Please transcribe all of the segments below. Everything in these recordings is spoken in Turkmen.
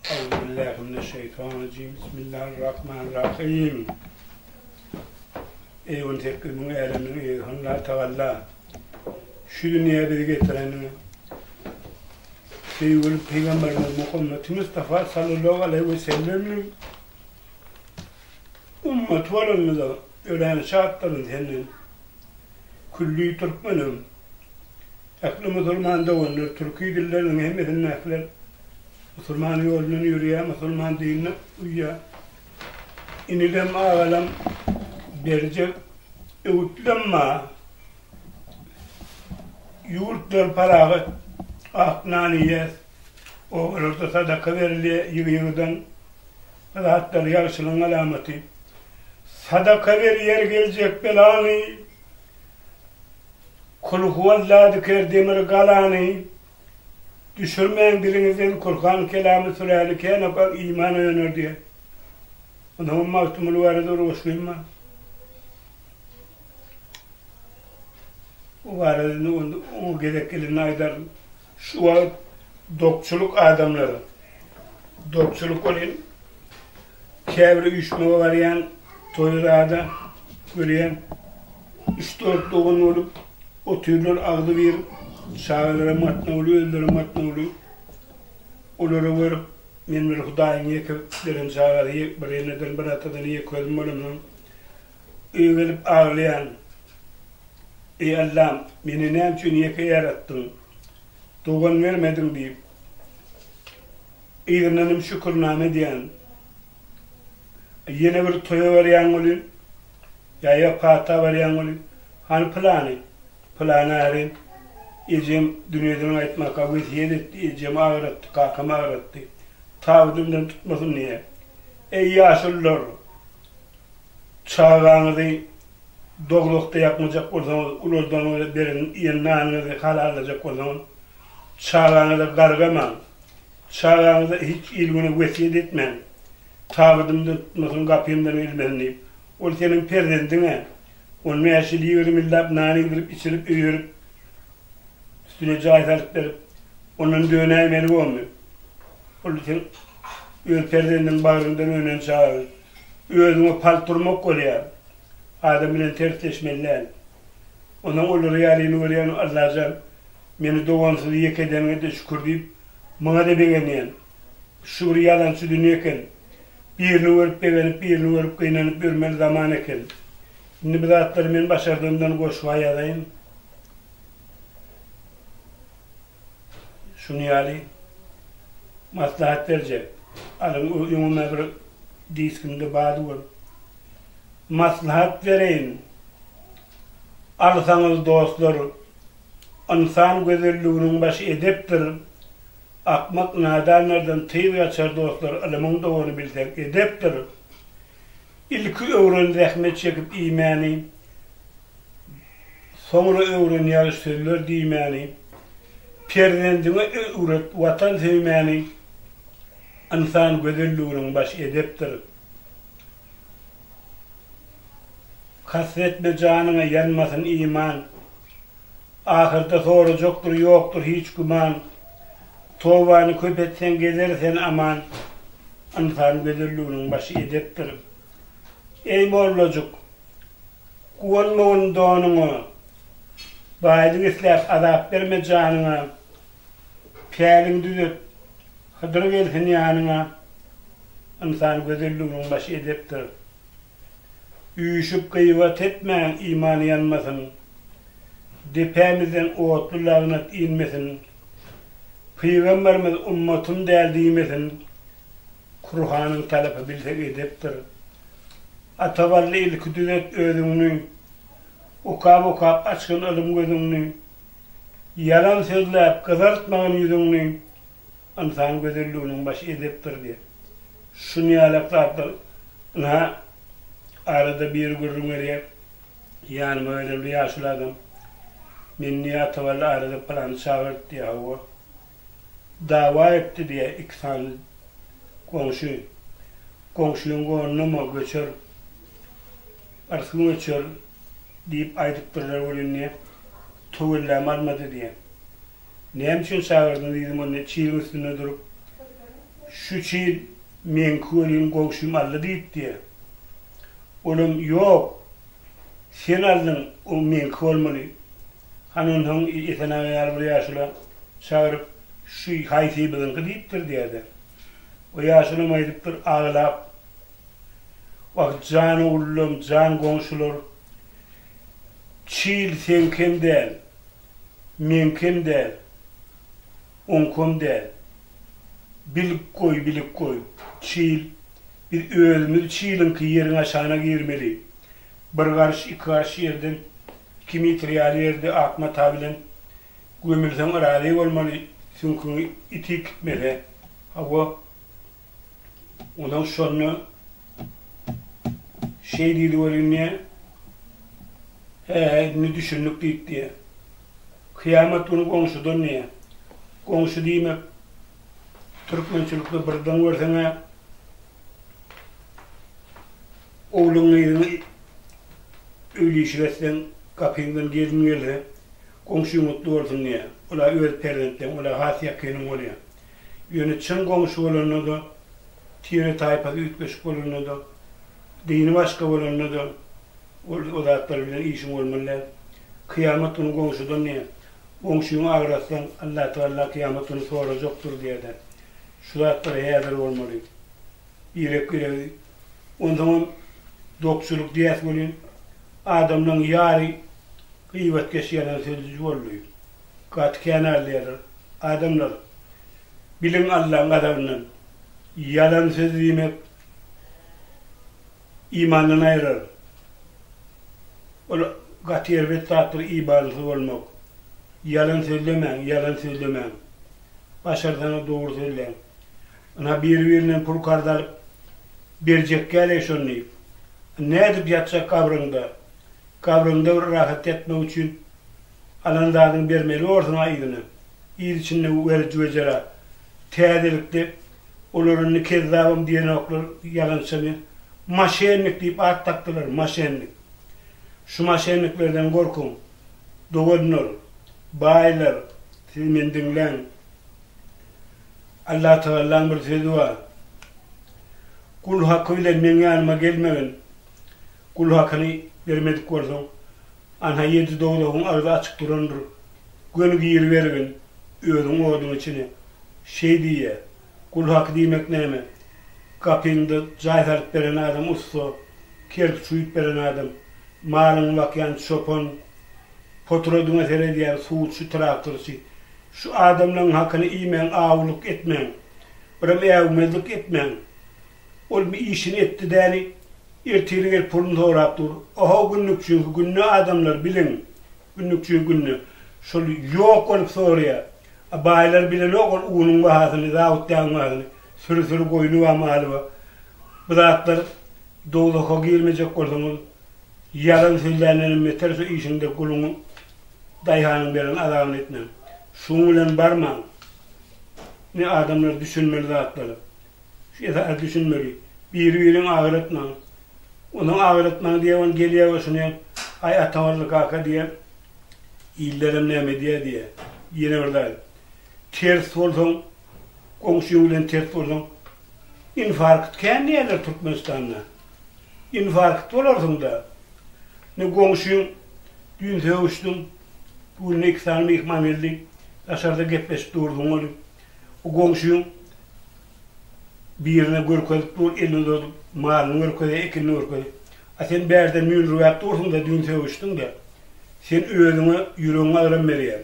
Euzubillahi mineşşeýtanirrajim. Bismillahirrahmanirrahim. Eý 18 müň älemniň eýesi Halla Tagalla! Şu dünýä bizi getireniňe, söýgüli Pygamberimiz Muhammeti Mustafa sallallahu aleýhi we sellemiň ummaty bolanymyza örän şatdyryn senden. Külli türkmenem, ähli musulman doganlar, türki dilleriniň hemmesindäkiler musulman ýolundan ýörýär, musulman dinine uýýar. Inilem, agalam berjek öwütlem bar. Ýurtlar parahat, ak nan iýýäs. Obalarda sadaka berilýär ýygy-ýygydan. Bu zatlar ýagşylygyň alamaty. Sadaka berýär geljek belany. Kulhuwalla diker demir galany. Düşürmäň diliňizden Kurhan kelamy süräni kän okaň iman oýanar diýen. Onsoňam Magtymguly barada bir goşgym bar. O barada indi oňa gezek gelende aýdaryn. Şu wagt dokçulyk adamlara dokçulyk welin käbir üýşmege barýan toýa zada görýän üç-dört dogan bolup otyrlar agzybir çagalaram gatnawly özlerem gatnawly olary görüp men bir hudaýyň ýeke beren çagasy bir eneden bir atadan ýeke özüm bolamsoň öýe gelip aglaýan Eý Allam meni näme üçin ýeke ýaratdyň dogan bermediň diýip yzyndanam şükürnama edýän. Ýene bir toýa barýaň welin, ýa pata barýaň welin, hany pylany, pylany äri ejem dünýeden gaýtmaka wesýet etdi, ejemi agratdy, kakamy agratdy, tabydymdan tutmasyn diýýär. Eý ýaşulular, çagaňyzy dowzahda ýakmajak bolsaňyz, ulaldanyňyza beren iýen nanyňyzy halallajak bolsaňyz, çagaňyza gargamaň. Çagaňyza hiç il-güne wesýet etmäň. Tabydymdan tutmasyn, gapymdan gelmesin diýip. Ol seniň perzendiň-ä. On bäş ýyl, 20 ýyllap nan iýdirip, içirip, öýerip, üstüne jaý salyp berip, ondan dönäýmeli bormy? Ol seň öz perzendiň bagryňdan önen çagaň. Özüňe palt urmak bolýar. Adam bilen tersleşmeli däl. Onsoň olary ýalyny görýän Allajan, meni dogansyz ýeke edeniňe-de şükür diýip, muňa-da begenýän. Şu bir ýalançy dünýe eken. Birini görüp begenip, birini görüp gynanyp ýörmeli zaman eken. Indi bu zatlary men başardygymdan goşga ýazaýyn. Şuny ýaly maslahat berjek. Alyň öňüme bir diskimde bardy ol. Maslahat bereýin. Alsaňyz dostlar, ynsan gözelliginiň başy edepdir. Akmak nadanlardan tyz gaçar dostlar, ylymyň dogany bilseň edepdir. Ilki öwren zähmet çekip iýmäni, soňra öwren ýagşy sözler diýmäni, perzendiňe öwret watan söýmäni, ynsan gözelliginiň başy edepdir. Kast etme janyňa ýanmasyn iman, Ahyrda sorajakdyr ýokdur hiç güman, Tobany köp etseň gezer sen aman, Ynsan gözelliginiň başy edepdir. Eý mollajyk, guwanmagyn donuňa, Baýlyk isläp azap berme janyňa, Päliňi düzet, Hydyr gelsin ýanyňa, Ynsan gözelliginiň başy edepdir. Üýşüp gybat etmäň iman ýanmasyn, Depämizden otly lagnat inmesin, Pygamberimiz ummatym däl diýmesin, Kurhanyň talapy bilsek edepdir. Atabally ilki düzet özüňni, Okap-okap açgyn ylym gözüňni, Ýalan sözläp gyzartmagyn ýüzüňni, Ynsan gözelliginiň başy edepdir diýen. Şuny ýalak zatlar ynha arada biri gürrüň berýär. Ýanyma gelen bir ýaşuly adam Meni diýýär Atabally arada pylany çagyrt diýýär. Hawa. Dawa etdi diýýär iki sany goňşy. Goňşyň gonunam-a göçer. Yrsgyň öçer diýip aýdypdyrlar welin diýýär. Töwellämi almady diýýär. Näme üçin çagyrdyň diýdim onda çiliň üstünde durup. Şu çil meňki welin goňşym aldy diýip diýýär. Olam ýok, sen aldyň, o meňki bolmaly. Hany onsoň Esen aga ýaly bir ýaşula çagyryp, şu haýsymyzyňky diýipdir diýýär-de. O ýaşulam aýdypdyr aglap, Wah, jan ogullam, jan goňşular, çil seňkem däl, meňkem däl, oňkam däl. Bilip goý, bilip goý, çil, biz özümiz çiliňki ýeriň aşagyna girmeli. Bir garyş, iki garyş ýerden, iki metr ýaly ýerde ak mata bilen gömülseň razy bolmaly, süňküňi it iýip gitmese. Hawa, onsoň şonda şeý diýdi welin diýýä, Hä, indi düşündik diýip diýýä. Kyýamat güni goňşudan diýýä. Goňşy diýmek türkmençilikde birden görseň-ä ogluň-gyzyňy öýli-işik etseň, gapyňdan gelin gelse, goňşyň gutly bolsun diýýä. Ol-a öz perzentleň, ol-a has ýakynyň bolýa. Ýöne çyn goňşy bolanda-da, tire-taýpasy üýtgeşik bolanda-da, dini başga bolanda-da, Ol o zatlar bilen işiň bolmaly däl. Kyýamat güni goňşudan diýýär. Goňşyňy agratsaň, Allatagalla kyýamat güni sorajakdyr diýýär-de. Şu zatlar häzir bolmaly. Birek-biregi. Onsoňam dokçulyk diýýäs welin, adamlaň ýary gybatkeş ýalan sözlüji boldy. Gaty kän alýarlar. Adamlar, biliň Allaň gazabyndan. Ýalan söz diýmek Imandan aýyrar. Ol gaty erbet zatdyr imansyz bolmak. Ýalan sözlemäň, ýalan sözlemäň. Başarsaňyz dogry sözläň. Ynha biri-birinden pul karz alyp berjekgäleý şony diýip. Nädip ýatjak gabryňda? Gabryňda bir rahat ýatmak üçin alan zadyňy bermeli borsuň-a yzyna. Il içinde werji-wejera. Täzelikde Olar indi kezzabam diýenoklar, ýalançam diýen. Maşennik diýip at dakdylar, maşennik. Şu maşenniklerden gorkuň. Doganlar, baýlar, siz meni diňläň. Allatagallaň bir sözi bar. Gul haky bilen meň ýanyma gelmegin. Gul hakyny bermedik bolsaň, anha ýedi dowzahyň agzy açyk durandyr. Göni giribergin, özüň oduň içine. Şeý diýýär. Gul haky diýmek näme? Gapyňda jaý salyp beren adam ussa, kerpiç guýup beren adam, malyňy bakýan çopan, poturadyňa seredýän suwçy, traktorçy. Şu adamlaň hakyny iýmäň, awulyk etmäň. Birem äwmezlik etmäň. Ol bir işini etdi däli, ertiri gelip puluny sorap dur. Oho günlükçiňki günde adamlar biliň, günlükçiňki günde şol ýok bolup soraýar. A baýlar bilenok ol unuň bahasyny, zawut ýagyň bahasyny, süri-süri goýny bar, maly bar. Bu zatlar dowzaha girmejek bolsaňyz, ýalan sözländenem beter şu işiňde guluň, daýhanyň beren azabyny etmäň. Şuň bilen barmaň. Ine adamlar düşünmeli zatlar. Şu esasy düşünmeli. Biri-biriňi agyrtmaň. Onuň agyrtmaň diýýän gelýär we şuny aý Atabaldy kaka diýýär. Illerem näme edýär diýýär. Ýene bir zat. Ters bolsaň, goňşyň bilen ters bolsaň, infarkt kän diýýärler Türkmenistanda. Infarkt bolarsyň-da. Indi goňşyň düýn sögüşdiň, bu gün iki sany myhman geldi, daşarda gepleşip durduň ol. Bu goňşyň birine görkezip dur, elini uzadyp, malyny görkezýär, ekinini görkezýär. A sen bärde müýnürgäp dursuň-da, düýn sögüşdiň-de. Sen özüňe ýüregiňe agram berýäň.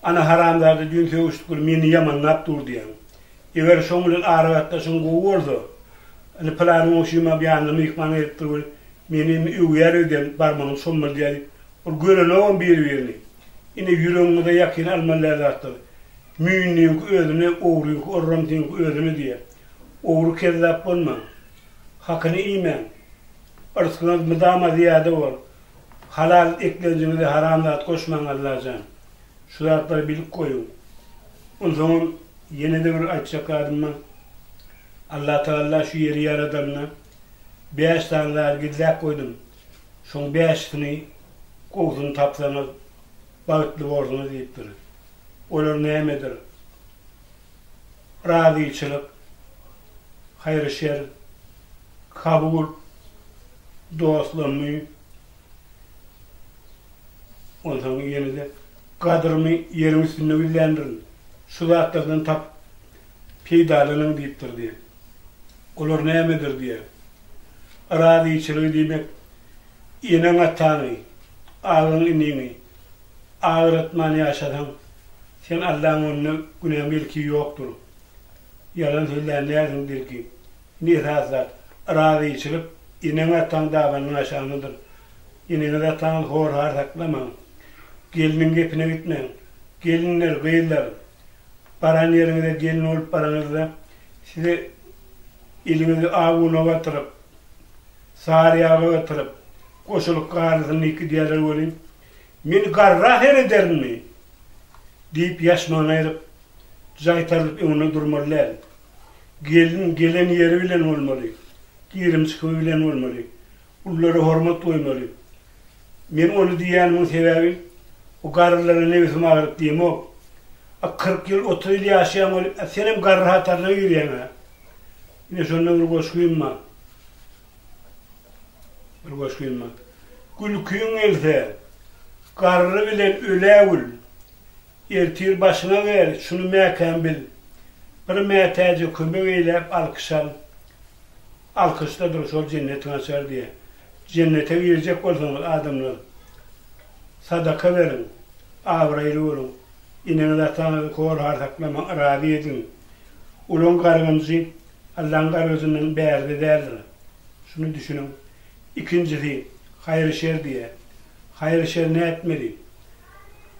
Ana haramzada düýn sögüşdik bir meni ýamanlap dur diýýäň. Eger şoň bilen aragatnaşygyň gowy bolsa, indi pylany goňşym-a bu ýanyna myhman gelipdir weli, meni indi öwýär öýdýän, barmagyny çommalýar diýip, ol görenogam biri-birini. Ine ýüregiňize ýakyn almaly däl zatlar. Müýnliňki özüne, ogryňky orramsyňky özüne diýýär. Ogry kezzap bolmaň. Hakyny iýmäň. Yrsgyňyz mydama zyýada bor. Halal eklenjiňize haram zat goşmaň Allajan. Şu zatlary bilip goýuň. Onsoňam ýene-de bir aýtjak zadym bar. Allatagalla şu ýeri ýaradanda bäş sany zady gizläp goýdum. Şoň bäşisini gowusyny tapsaňyz bagtly borsuňyz diýipdir. Olar nämedir? Razyçylyk, haýry-şer, kabul, dostlanmy, onsoň ýene-de gadyrymy ýeriň üstünde gizländirin, şu zatlardan tapyp peýdalanyň diýipdir diýýär. Olar nämedir diýýär. Razyçylygy diýmek, eneň-ataňy, agaň-iniňi agratman ýaşasaň, sen Allaň öňünde günäň belki ýokdur. Ýalan sözlän dälsiň belki. Indi esasy zat, razyçylyk eneň-ataň dabanynyň aşagyndadyr. Eneňizi-ataňyzy hor-har saklamaň. Gelniň gepine gitmäň. Gelinler, gyzlar, baran ýeriňize gelin bolup baraňyzda, size eliňizi ak una batyryp, sary ýaga batyryp, goşalyk garrysyn diýip gidýärler welin, Men garra serederinmi? diýip ýaşmagyny aýryp, jaýtarylyp öňünde durmaly däl. Gelin gelen ýeri bilen bolmaly, girim-çykymy bilen bolmaly. Ululara hormat goýmaly. Men ony diýýänimiň sebäbi, bu garrylara nebsim agyryp diýemok. A 40 ýyl, 30 ýyl ýaşaýaň welin, a senem garry hataryna girýäň-ä. Ine şonda bir goşgym bar. Bir goşgym bar. Gülkiň gelse, garry bilen öle gül. Ertir başyňa gel, şuny mäkäm bil. Bir mätäje kömek eýläp alkyş al. Alkyşdadyr şol jennetiň açary diýýär. Jennete girjek bolsaňyz adamlar, sadaka beriň, abraýly boluň, eneňizi-ataňyzy hor-har saklamaň, razy ediň. Olaň gargynjy Allaň gargyjyndan bärde däldir. Şuny düşüniň. Ikinjisi, haýry-şer diýýär. Haýry-şer nätmeli?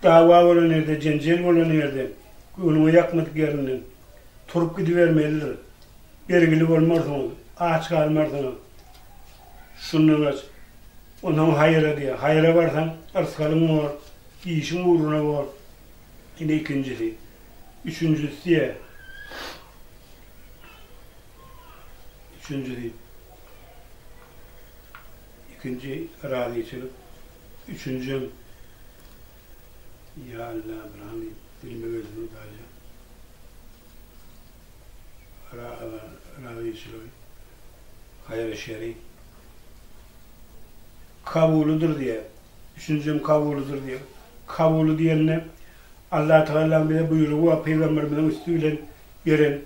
Dawa bolan ýerde, jenjel bolan ýerde, göwnüňe ýakmadyk ýerinden turup gidibermelidir. Bergili bolmarsyňyz, aç galmarsyňyz. Şundan gaç. Onsoň haýyra diýýär. Haýyra barsaň, yrsgalyň bor, işiň ugruna bor. Ine ikinjisi. Üçünjisi diýýär. Üçünjisi. Ikinji razyçylyk. Üçünjem. Ýa Alla, bir hany dilime gelsin Hudaýjan. Razyçylygy, haýry-şeri kabulydyr diýýär. Üçünjem kabulydyr diýýär. Kabuly diýende Allatagalaň bize buýrugy we pygamberimiziň üsti bilen beren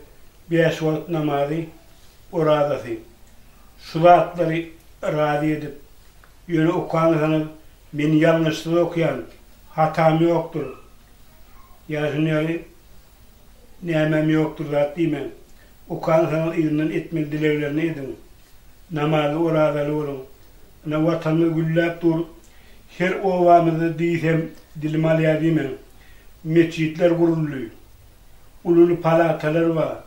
bäş wagt namazy, orazasy. Şu zatlary razy edip, ýöne okaňyzanyz men ýalňyşsyz okýan, hatam ýokdur. Ýa şuny ýaly Nämäm ýokdur zat diýmäň. Okansoňyz yzyndan etmeli dileglerini ediň. Namazly orazaly boluň. Ine Watanymyz gülläp dur. Her obamyzda diýsem dilim alýar diýmäň. Metjitler guruldy. Uly-uly palatalar bar.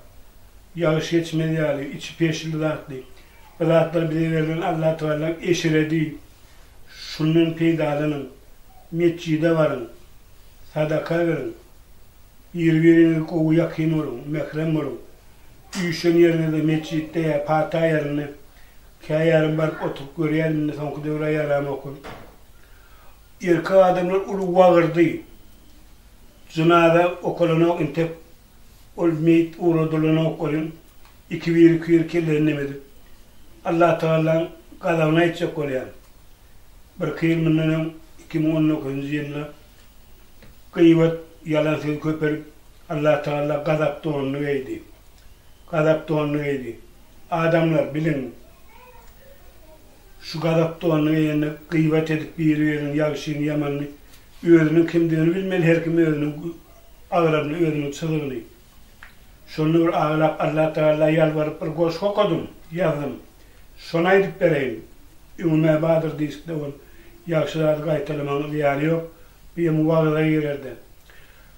Ýagyş geçmez ýaly, içi peşli zatly. Bu zatlar bize berlen Allatagalaň eşredi. Şundan peýdalanyň. Metjide baryň. Sadaka beriň. Biri-biriňize gowy ýakyn boluň, mährem boluň. Üýşen ýeriňizde, metjitde ýa pata ýerinde käýarym baryp oturyp görýän indi soňky döwür-ä ýaramok ol. Erkek adamlar uly wagyrdy. Jynaza okalanok entek ol meýit ugradylanok welin ikibir-ikibir kellesini neme edip Allatagalaň gazabyny aýtjak bolýar. Birki ýyl mundan öň 2019-njy ýylda Gybat, ýalan söz köpelip, Allatagala gazap donuny geýdi. Gazap donuny geýdi. Adamlar, biliň, şu gazap donuny geýende gybat edip biri-biriniň ýagşyny, ýamanyny, özüniň kimdigini bilmeli, her kim özüniň agramyny, özüniň çyzygyny. Şonda bir aglap Allatagala ýalbaryp bir goşgy okadym, ýazdym. Şony aýdyp bereýin. Öňüm-ä bardyr diskde ol. Ýagşy zady gaýtalamagyň zyýany ýok. Bu hem wagyza girerde.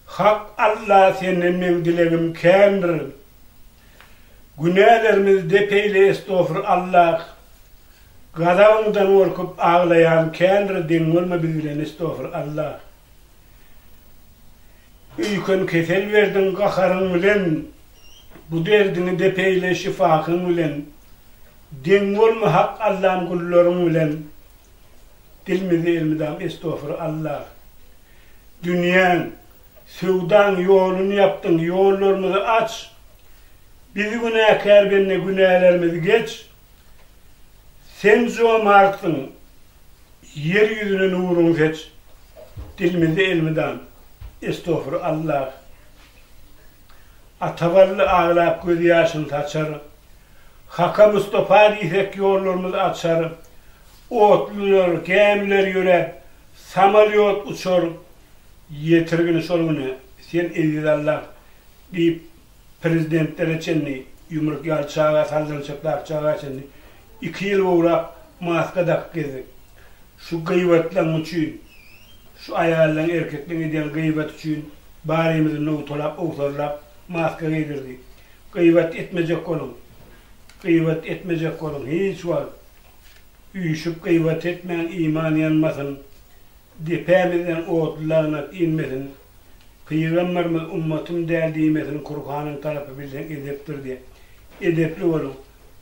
Hak Alla senden meň dilegim kändir. Günälerimizi dep eýle estofur Allah. Gazabyňdan gorkup aglaýan kändir deň bolma biz bilen estofur Allah. Öýken kesel berdiň gaharyň bilen bu derdiňi dep eýle şifakyň bilen. Deň bolma Hak Allam gullaryň bilen Dilimizi elmydam estofur Allah. Dünýäň, söwdaň ýoluny ýapdyň, ýollarymyzy aç. Bizi günäkär bende günälerimizi geç. Sen jomartsyň, ýer ýüzüne nuruňy seç. Dilimizi elmydam Estofur Allah. Atabally aglap göz ýaşyny saçar. Haka Mustapa diýsek ýollarymyzy açar. Otlular, gämiler ýöräp, samolýot uçar. Ýetirgin şol güne, sen eziz Allah diýip, prezidentlere çenli, ýumruk ýaly çaga, sallançakdaky çaga çenli iki ýyl gowrak maska dakyp gezdik. Şu gyýbatlaň üçin, şu aýallaň, erkekleň edýän gyýbaty üçin barymyzy nowtalap, owsarlap maska geýdirdi. Gyýbat etmejek boluň. Gyýbat etmejek boluň hiç wagt. Üýşüp gyýbat etmäň, iman ýanmasyn. Depämizden otly lagnat inmesin. Pygamberimiz ummatym däl diýmesin Kurhanyň tarapy bilseň edepdir diýen. Edepli boluň.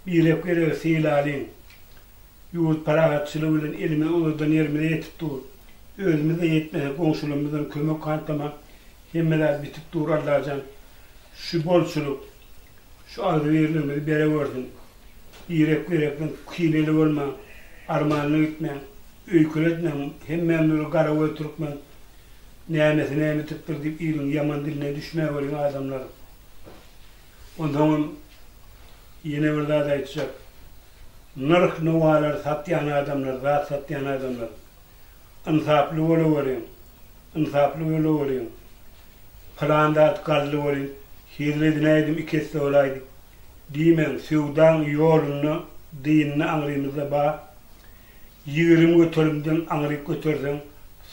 Birek-biregi sylalyň. Ýurt parahatçylygy bilen elimizi uzadan ýerimize ýetip dur. Özümize ýetmese goňşularymyzdan kömek hantama hemme zat bitip dur Allajan şu bolçulyk şu agzybirligimizi berewersin. Birek-birekden kineli bolmaň, armanyna gitmäň, öýkeletmäň, hemmämiz bir garagöz türkmen nämesi näme etipdir diýip iliň ýaman diline düşmäweriň adamlar. Onsoňam ýene bir zat aýtjak. Nyrh nowalary satýan adamlar, zat satýan adamlar. Ynsaply bolaweriň. Ynsaply bolaweriň. Pylan zat gally welin, hezil edinäýdim iki esse bolaýdy. Diýmäň, söwdaň ýolunda dynny aňrymyzda bar. 20 göterimden aňryk göterseň,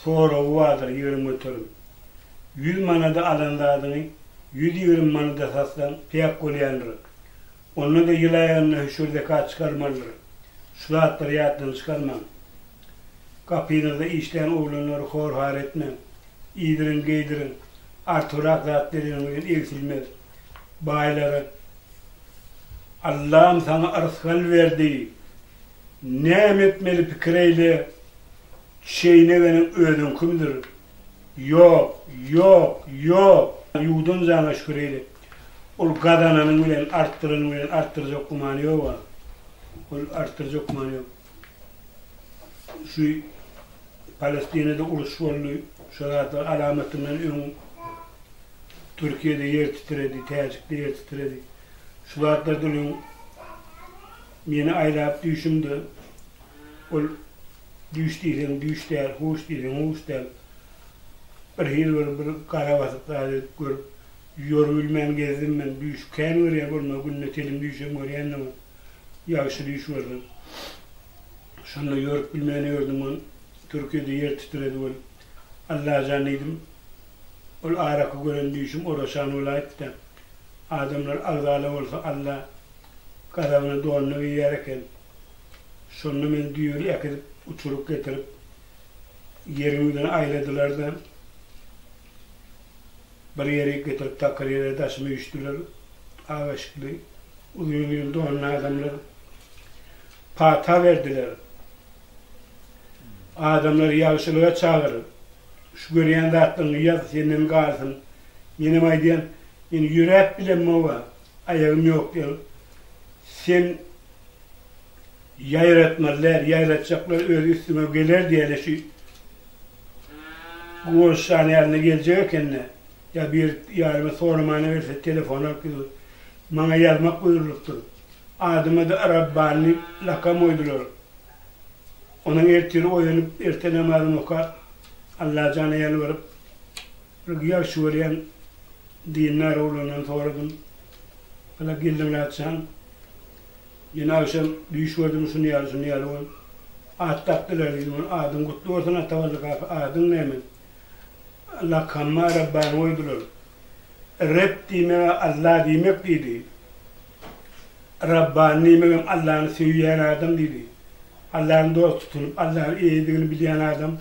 soragy bardyr 20 göterim. Ýüz manada alan zadyňy 120 manada satsaň, päk bolýandyr. Onda-da ýyl aýagynda hüşür zekat çykarmalydyr. Şu zatlary ýatdan çykarmaň. Gapyňyzda işleýän oglanlary hor-har etmäň. Iýdiriň, geýdiriň. Artygrak zat bereniňizden egsilmez. Baýlara, Allam saňa yrsgal berdi. Näme etmeli pikir eýle. Çeýnegeniň özüňkimidir. Ýok, ýok, ýok! Ýuwdan jana şükür eýle. Ol gazananyň bilen, artdyranyň bilen artdyrjak gümany ýog-a. Ol artdyrjak gümany ýok. Şu Palestinada uruş boldy, şo zatlar alamatyndan öň Türkiýede ýer titredi, Täjikde ýer titredi. Şu zatlardan öň meni aýlap düýşümde ol düýş diýseň düýş däl, huş diýseň huş däl. Bir hili bir bir gara basyp zat edip görüp ýörübilmän gezdim men. Düýş kän görýän bolma günde telim düýşem görýändigim. Ýagşy düýş görsem. Şonda ýörüp bilmän ýördüm ol Türkiýede ýer titredi ol Allajan diýdim. Ol araky gören düýşüm oraşan bolaýypda. Adamlar agzala bolsa Alla gazabyna donuny geýýär eken. Şonda meni düýeli äkidip uçuryp getirip ýeriň ýüzüne aýladylar-da, bir ýerik getirip takyr ýere daşymy üýşdüler. Ak eşikli, uzyn-uzyn donly adamlar pata berdiler. Adamlary ýagşylyga çagyr. Şu görýän zatlaryňy ýaz, senden galsyn. Menem aýdýan, men ýöräp bilemok-a, aýagym ýok diýen. Sen ýaýratmaly däl, ýaýratjaklar öz üstüňe geler diýýär-de şu Guwançjan ýalyna geljek eken-dä. Ýa bir ýarymy soramana gelse telefon alyp gidip, maňa ýazmak buýrulypdyr. Adyma-da Rabbany diýip lakam goýdular. Onuň ertir oýanyp, erte namazyny okap, Allajana ýalbaryp, bir ýagşy görýän dindar oglandan soradym. Ala Geldimyrat jan, men agşam düýş gördüm şuny ýaly, şuny ýaly bolup, at dakdylar diýdim. Ol adyň gutly bolsun Atabally kaka, adyň näme? Lakamyma Rabbany goýdular. Reb diýmeg-ä Alla diýmek diýdi. Rabbany diýmegem Allany söýýän adam diýdi. Allany dost tutunyp, Allanyň eýedigini bilýän adam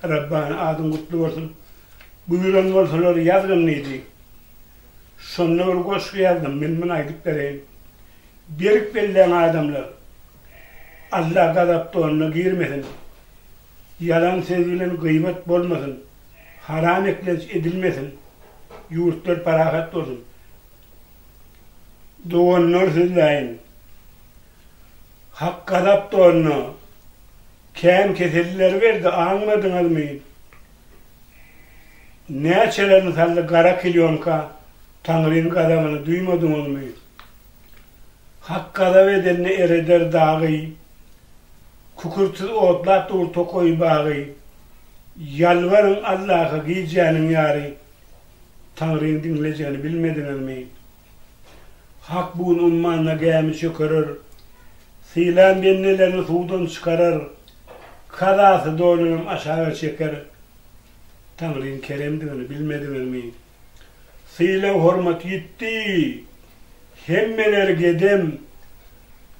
Rabbany adyň gutly bolsun. Buýran bolsalar ýazgyn diýdi. Şonda bir goşgy ýazdym, men muny aýdyp bereýin. Berk belläň adamlar. Alla gazap donuna girmesin. Ýalan söz bilen gyýbat bolmasyn. Haram eklenç edilmesin. Ýurtlar parahat bolsun. Doganlar sözläýin. Hak gazap donuna kän kesellileri berdi aňmadyňyzmy? Näçelerini saldy gara kilýonka Taňryň gazabyny duýmadyňyzmy? Hak gazap edende ereder dagy, Kükürtsiz otlap dur tokaýy bagy. Ýalbaryň Allaha gijäniň ýary, Taňryň diňlejegini bilmediňizmi? Hak bu gün ummanda gämi çökerer, Sylan bendelerini suwdan çykarar, Kazasy dolanam aşaga çeker, Taňryň keremdigini bilmediňizmi? Sylag-hormat ýitdi, hemmeler gedem,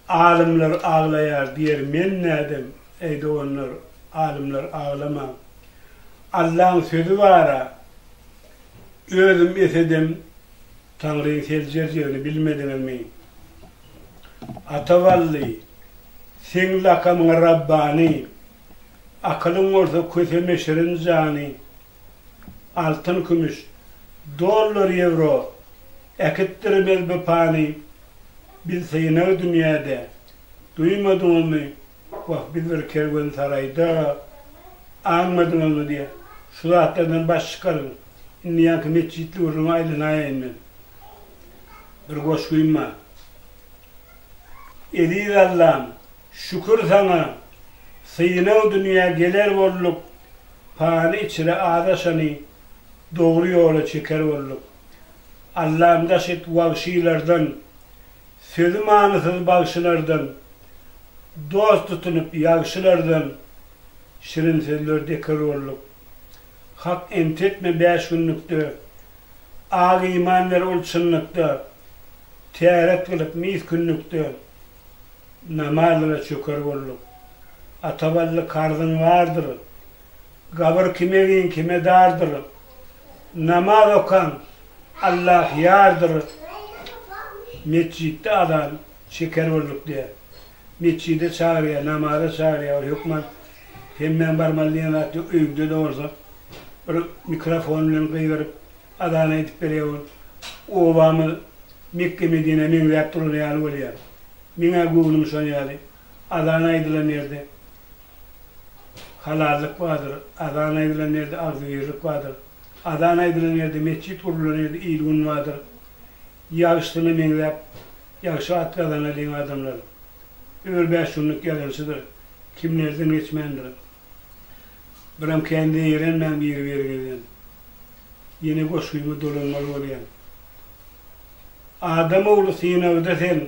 Alymlar aglaýar diýer men nädem, Eý doganlar, alymlar aglamaň. Allaň sözi bar-a, özüm esedem, Taňryň seljerjegini bilmediňizmi? Ata Bally, seň lakamyň Rabbany, akylyň bolsa köseme şirin jany. Altyn-kümüş, dollar-ýewro äkitdirmez bu pany, Biz synag dünýäde, duýmadyňyzmy, wah, biz bir kerwensaraýda, aňmadyňyzmy diýýär. Şu zatlardan baş çykaryň. Indi ýaňky metjitli gürrüňe aýlanaýaýyn men. Bir goşgym bar. Eziz Allam, şükür saňa, synag dünýä geler bolduk, pany içre azaşany dogry ýola çeker bolduk. Allam daş et wagşylardan, sözi manysyz bagşylardan, dost tutunyp ýagşylardan şirin sözler deker bolduk. Hak entetme bäş günlükde, Ak iman ber ol çynlykda, Täret gylyp mis kündükde, Namazlyga çöker bolduk. Atabally karzyň bardyr, Gabyr kime giň, kime dardyr, Namaz okaň, Allah ýardyr, Metjitde azan çeker bolduk diýýär. Metjide çagyrýar, namaza çagyrýar, ol hökman hemmäň barmaly diýen zat ýok, öýüňde-de bolsa bir mikrofon bilen gygyryp azan aýdyp berýär ol. Obamyz Mekge-Medinä meňzäp duran ýaly bolýar. Meň-ä göwnüm şon ýaly. Azan aýdylan ýerde halallyk bardyr, azan aýdylan ýerde agzybirlik bardyr, azan aýdylan ýerde metjit gurlan ýerde il-gün bardyr. Ýagşysyna meňzäp, ýagşy at gazanalyň adamlar. Ömür bäş günlük ýalançydyr. Kimlerden geçmändir. Biram kän zeýrenmäň biri-biriňizden. Ýene goşgyma dolanmaly bolýan. Adam ogly synagda sen.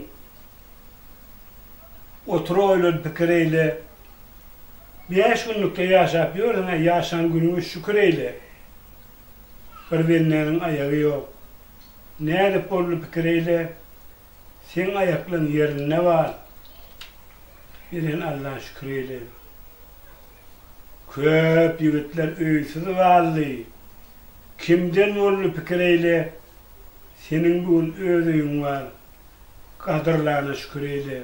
Otur oýlan pikir eýle. Bäş günlükde ýaşap ýörsüň-ä ýaşan günüňe şükür eýle. Bir bendäniň aýagy ýok. Nädip boldy pikir eýle. Seň aýaklaň ýerinde bar. Beren Alla şükür eýle. Köp ýigitler öýsüz galdy. Kimden boldy pikir eýle. Seniň bu gün öz öýüň bar. Gadyrlana şükür eýle.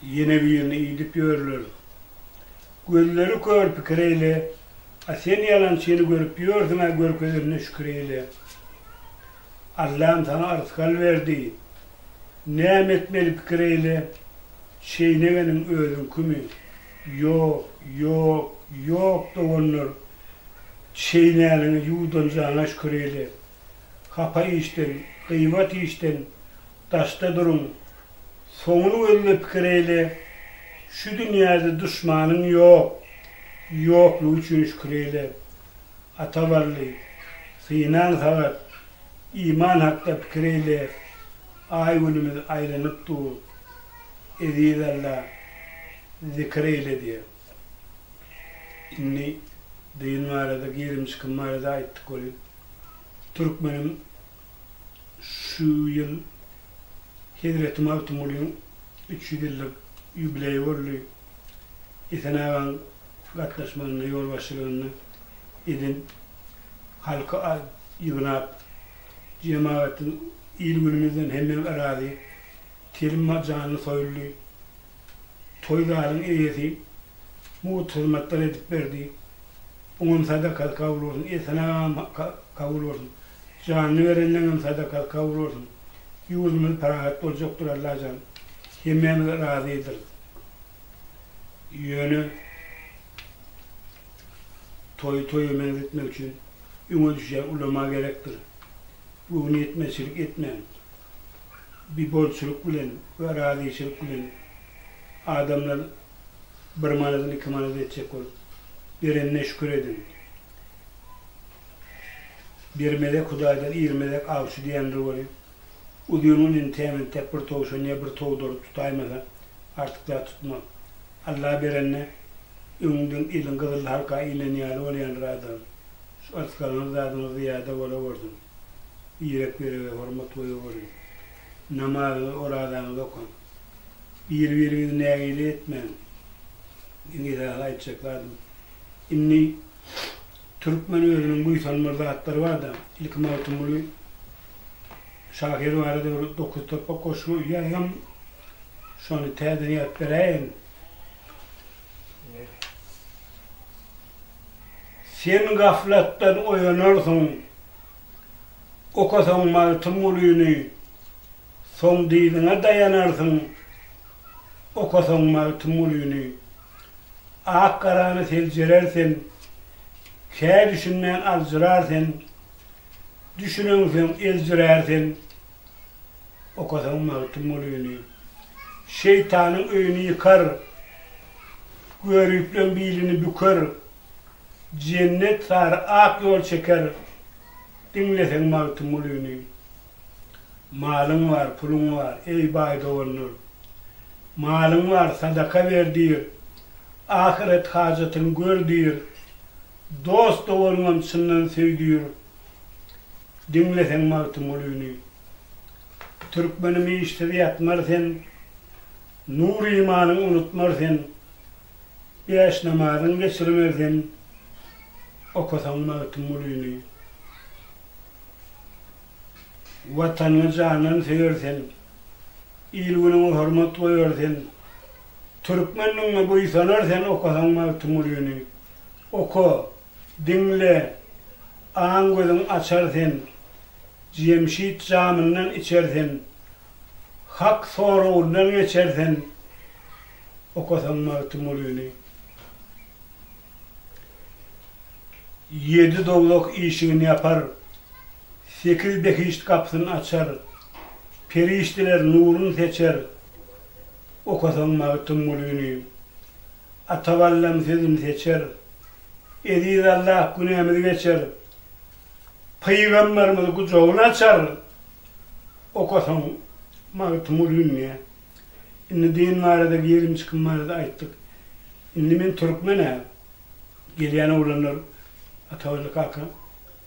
Ýene birini iýdip ýörler. Gözleri kör pikir eýle. A sen ýalançyny görüp ýörsüň-ä görkezenine şükür eýle. Allam saňa yrsgal berdi. Näme etmeli pikir eýle. Çeýnegeniň özüňkimi? Ýok, ýok, ýok doganlar. Çeýnäniňi ýuwdanjaňa şükür eýle. Hapa işden, gybat işden daşda duruň. Soňuny gözle pikir eýle. Şu dünýäde duşmanyň ýok. Ýoklugy üçin şükür eýle. Ata Bally, synaň sagat, iman hakda pikir eýle. Aý-günümiz aýlanyp dur. Eziz Alla, zikir eýle diýýär. Indi din barada, girim-çykim barada aýtdyk welin, türkmeniň şu ýyl Hezreti Magtymgulyň 300 ýyllyk ýubileýi boldy. Esen agaň gatnaşmagynda, ýolbaşçylygynda eden halky ýygnap, jemagatyň il-günümizden hemem razy, telim janly soýuldy. Toý zalyň eýesi mugt hyzmatlar edip berdi. Oňam sadakasy kabul bolsun, Esen agam kabul bolsun. Janyny berenleňem sadakasy kabul bolsun. Ýurdumyz parahat boljakdyr Allajan. Hemmämiz razydyrys. Ýöne toýy toýa meňzetmek üçin öňe düşýän ulama gerekdir. Göwnüýetmezçilik etmäň. Bir bolçulyk bilen we razyçylyk bilen adamlar bir manadyny iki manat etjek bolup, berenine şükür ediň. Bermezek Hudaýdan irmezek awçy diýendir weli, uzyn gün entäk-entäk bir towşan ýa bir towdary tutaýmasa, artyk zat tutmaz. Alla berende, öňüňden eliň gyzyl halka ilen ýaly bolýandyr adam. Şu yrsgalyňyz zadyňyz zyýada bolawersin. Birek-birege hormat goýaweriň. Namazyňyzy, orazaňyzy okaň. Biri-biriňizi nägile etmäň. Iň esasy aýtjak zadym, indi Türkmen özüniň buýsanmaly zatlary bar-da. Ilki Magtymguly şahyr barada bir dokuztopbak goşgy ýazdym. Şony täzeden ýazyp beräýerin. Sen gaflatdan oýanarsyň, okasaň Magtymgulyny, soň dyzyňa daýanarsyň, okasaň Magtymgulyny. Ak-garany seljerer sen, Kä düşünmän aljyrar sen, Düşüneňsoň eljirär sen, Okasaň Magtymgulyny. Şeýtanyň öýüni ýykar, Göripleň bilini büker, Jennet sary ak ýol çeker, Diňleseň Magtymgulyny. Malyň bar, puluň bar, eý baý doganlar, Malyň bar, sadaka ber diýr, Ahyret hajatyň gör diýr, Dost-doganyňam çyndan söý diýr, Diňleseň Magtymgulyny. Türkmenim işsiz ýatmar sen, Nur-imanyň unutmar sen, Bäş namazyň geçirmer sen, Okasaň Magtymgulyny. Watanyňy jandan söýer sen, Il-günüňe hormat goýar sen, Türkmenligiňe buýsanar sen okasaň Magtymgulyny. Oka, diňle, aň-gözüň açar sen, Jemşit jamyndan içer sen, Hak soragyndan geçer sen, okasaň Magtymgulyny. Ýedi dowzah işigini ýapar, Sekiz behişt gapysyn açar, Perişdeler nurun seçer, Okasaň Magtymgulyny. Ataballam sözün seçer, Eziz Allah günämizi geçer, Pygambarymyz gujagyny açar, Okasaň Magtymgulyny diýýär. Indi din barada, girim-çykim barada aýtdyk. Indi men türkmen-ä. Gelýän oglanlar Ataberdi kaka,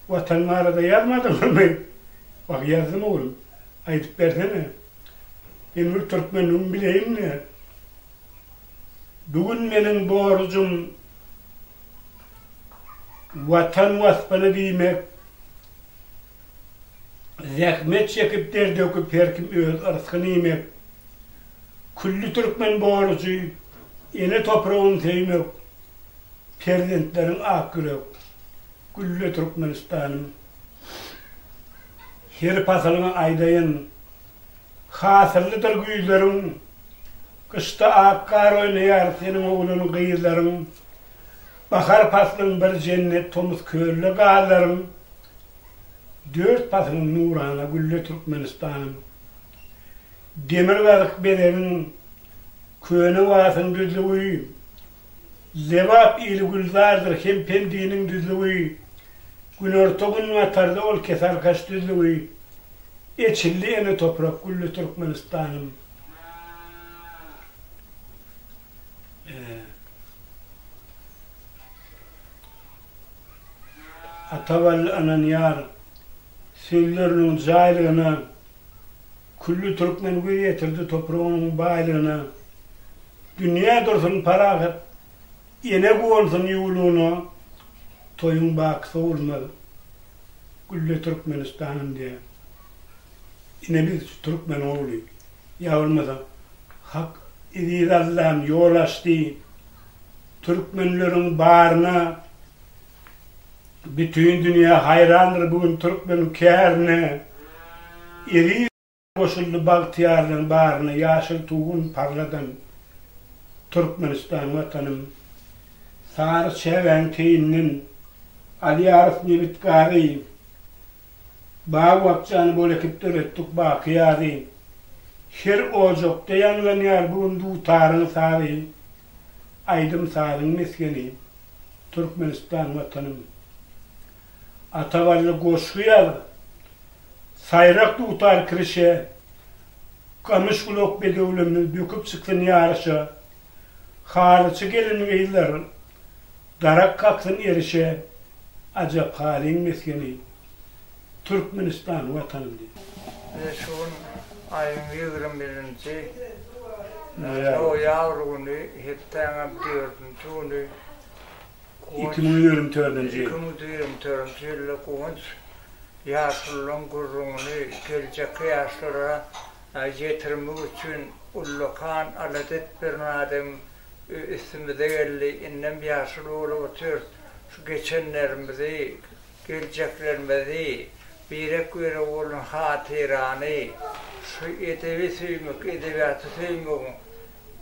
Watan barada ýazmadyňyzmy? Wah, ýazdym oglum. Aýdyp bersene. Men bir türkmenligimi bileýin-le. Bu gün meniň borjum Watan waspyny diýmek. Zähmet çekip, der döküp her kim öz yrsgyny iýmek. Külli türkmen borujy ene topragyn söýmek, perzentleriň ak ýürek, gülle Türkmenistanym. Her pasylyňy aýdaýyn, hasyllydyr güýzleriň, gyşda ak gar oýnaýar seniň oglan gyzlaryň, bahar paslyň bir jennet tomus kölde gazlaryň, dört pasylyň nurana gülle Türkmenistanym. Demirgazyk bezegiň, köne Wasyň düzlügi, Lebap ili gülzardyr hem Pendiniň düzlügi, Günorta-günbatarda ol Kesarkaç düzlügi, Eçildi ene toprak gülli Türkmenistanym. Atabally ynanýar sözleriniň jaýlygyna. Külli türkmen göz ýetirdi topragynyň baýlygyna, Dünýä dursun parahat, ene guwansyn ýuwlugyna, Toýuň baky sowulmaz, gülle Türkmenistanym diýýär. Ine biz şu türkmeniň ogly. Ýa bolmasa, Hak eziz Allam ýol açdy, türkmenleriň baryna. Bütin dünýä haýrandyr bu gün türkmeniň kärine. Eziz goşuldy bagtyýarlygyň baryna ýaşyl tugun parladan Türkmenistan Watanym. Sary çägäň teýinden alýarys nebit-gazy. Bag-bakjany bol ekip döretdik baky ýazy. Her ojakda ýaňlanýar bu gün dutaryň sazy. Aýdym-sazyň mesgeni Türkmenistan Watanym. Ata Bally goşgy ýaz, Saýrak dutar kirişe, Gamyş gulak bedewlerimiz böküp çyksyn ýaryşa, Halyçy gelin-gyzlar darak kaksyn erişe, Ajap halyň mesgeni, Türkmenistan Watanym diýip. Ine şu gün aýyň ýigrimi birinji noýabr güni, hepdäňem dördünji güni Guwanç 2024-nji ýyl. 2024-nji ýylda Guwanç ýaşulularyň gürrüňini geljekki ýaşlara ýetirmek üçin ullakan alada edip ýören adam üstümize geldi. Indem ýaşuly bolup otyrys. Şu geçenlerimizi, geljeklerimizi, birek-birege bolan hatyrany, şu edebi söýmek, edebiýaty söýmegiň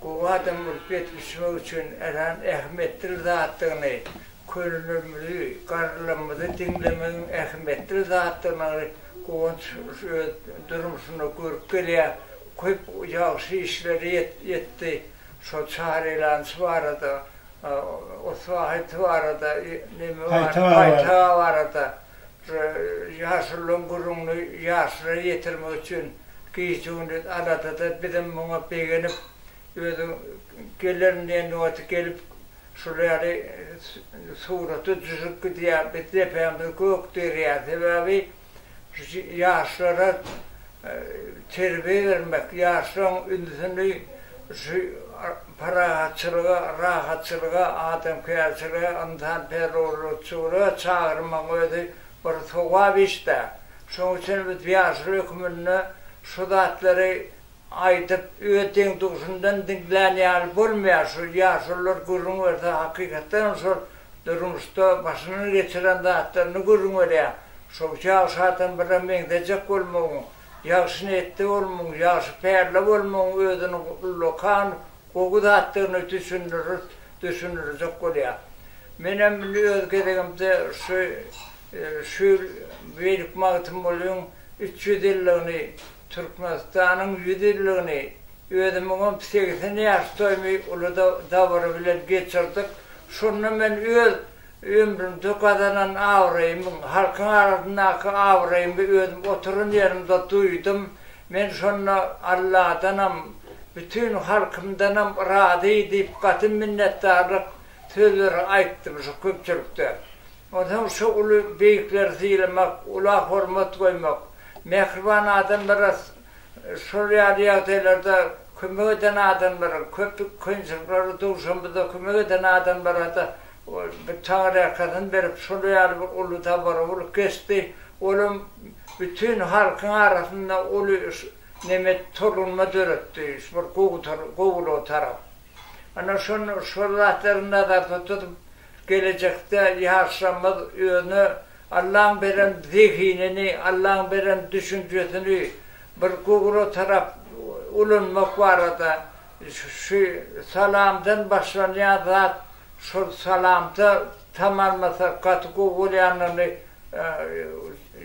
Gowy adam bolup ýetişmek üçin örän ähmiýetli bir zatdygyny, könelerimizi, garrylarymyzy diňlemegiň ähmiýetli bir zatdygyny Guwanç öz durmuşynda görüp gelýär. Köp ýagşy işleri etdi. Şol Çarylançy barada, Oswahiti barada, neme Paýtaga barada ýaşulularyň gürrüňini ýaşlara ýetirmek üçin gije-gündiz aladada bizem muňa begenip, özi gelerin diýen wagty gelip, şul ýaly surata düşüp gidýär, biz depämizi gök dirýär. Sebäbi şu ýaşlara terbiýe bermek, ýaşlaryň ünsüni şu parahatçylyga, rahatçylyga, adamkärçilige, ynsanperwerçilige çagyrmagyň özi bir sogap iş-dä. Şonuň üçin biz ýaşuly hökmünde şu zatlary aýdyp, öz deň-duşundan diňlän ýaly bolmaýar. Şu ýaşulular gürrüň berse, hakykatdanam şol durmuşda başyndan geçiren zatlaryny gürrüň berýär. Şol ýagşy adam bire meňzejek bolmagyň, ýagşy niýetli bolmagyň, ýagşy pälli bolmagyň özüniň ullakan gowy zatdygyny düşündirir, düşündirjek bolýar. Menem indi öz gezegimde şu şu ýyl Beýik Magtymgulyň 300 ýyllygyny, Türkmenistanyň 100 ýyllygyny, özümiňem 80 ýaş toýumy uly dabara bilen geçirdik. Şonda men öz Ömrümde gazanan abraýymyň, halkyň arasyndaky abraýymy özüm oturan ýerimde duýdum. Men şonda Alladanam, bütin halkymdanam razy diýip gaty minnetdarlyk sözleri aýtdym şu köpçülikde. Onsoň şu uly beýikleri sylamak, ula hormat goýmak, mähriban adamlara şol ýaly ýagdaýlarda kömek eden adamlara, köp kynçylyklara duşamyzda kömek eden adamlara-da Bir taňryýalkasyn berip, şol ýaly bir uly dabara bolup geçdi. Olam bütin halkyň arasynda uly neme tolgunma döretdi, şu bir gowulyga tarap. Ana şony, şol zatlary nazarda tutup, gelejekde ýaşlarymyz özüne Allaň beren zehinini, Allaň beren düşünjesini bir gowulyga tarap ulanmak barada şu salamdan başlanýan zat Şol salamda tamamlasa gaty gowy bolýanyny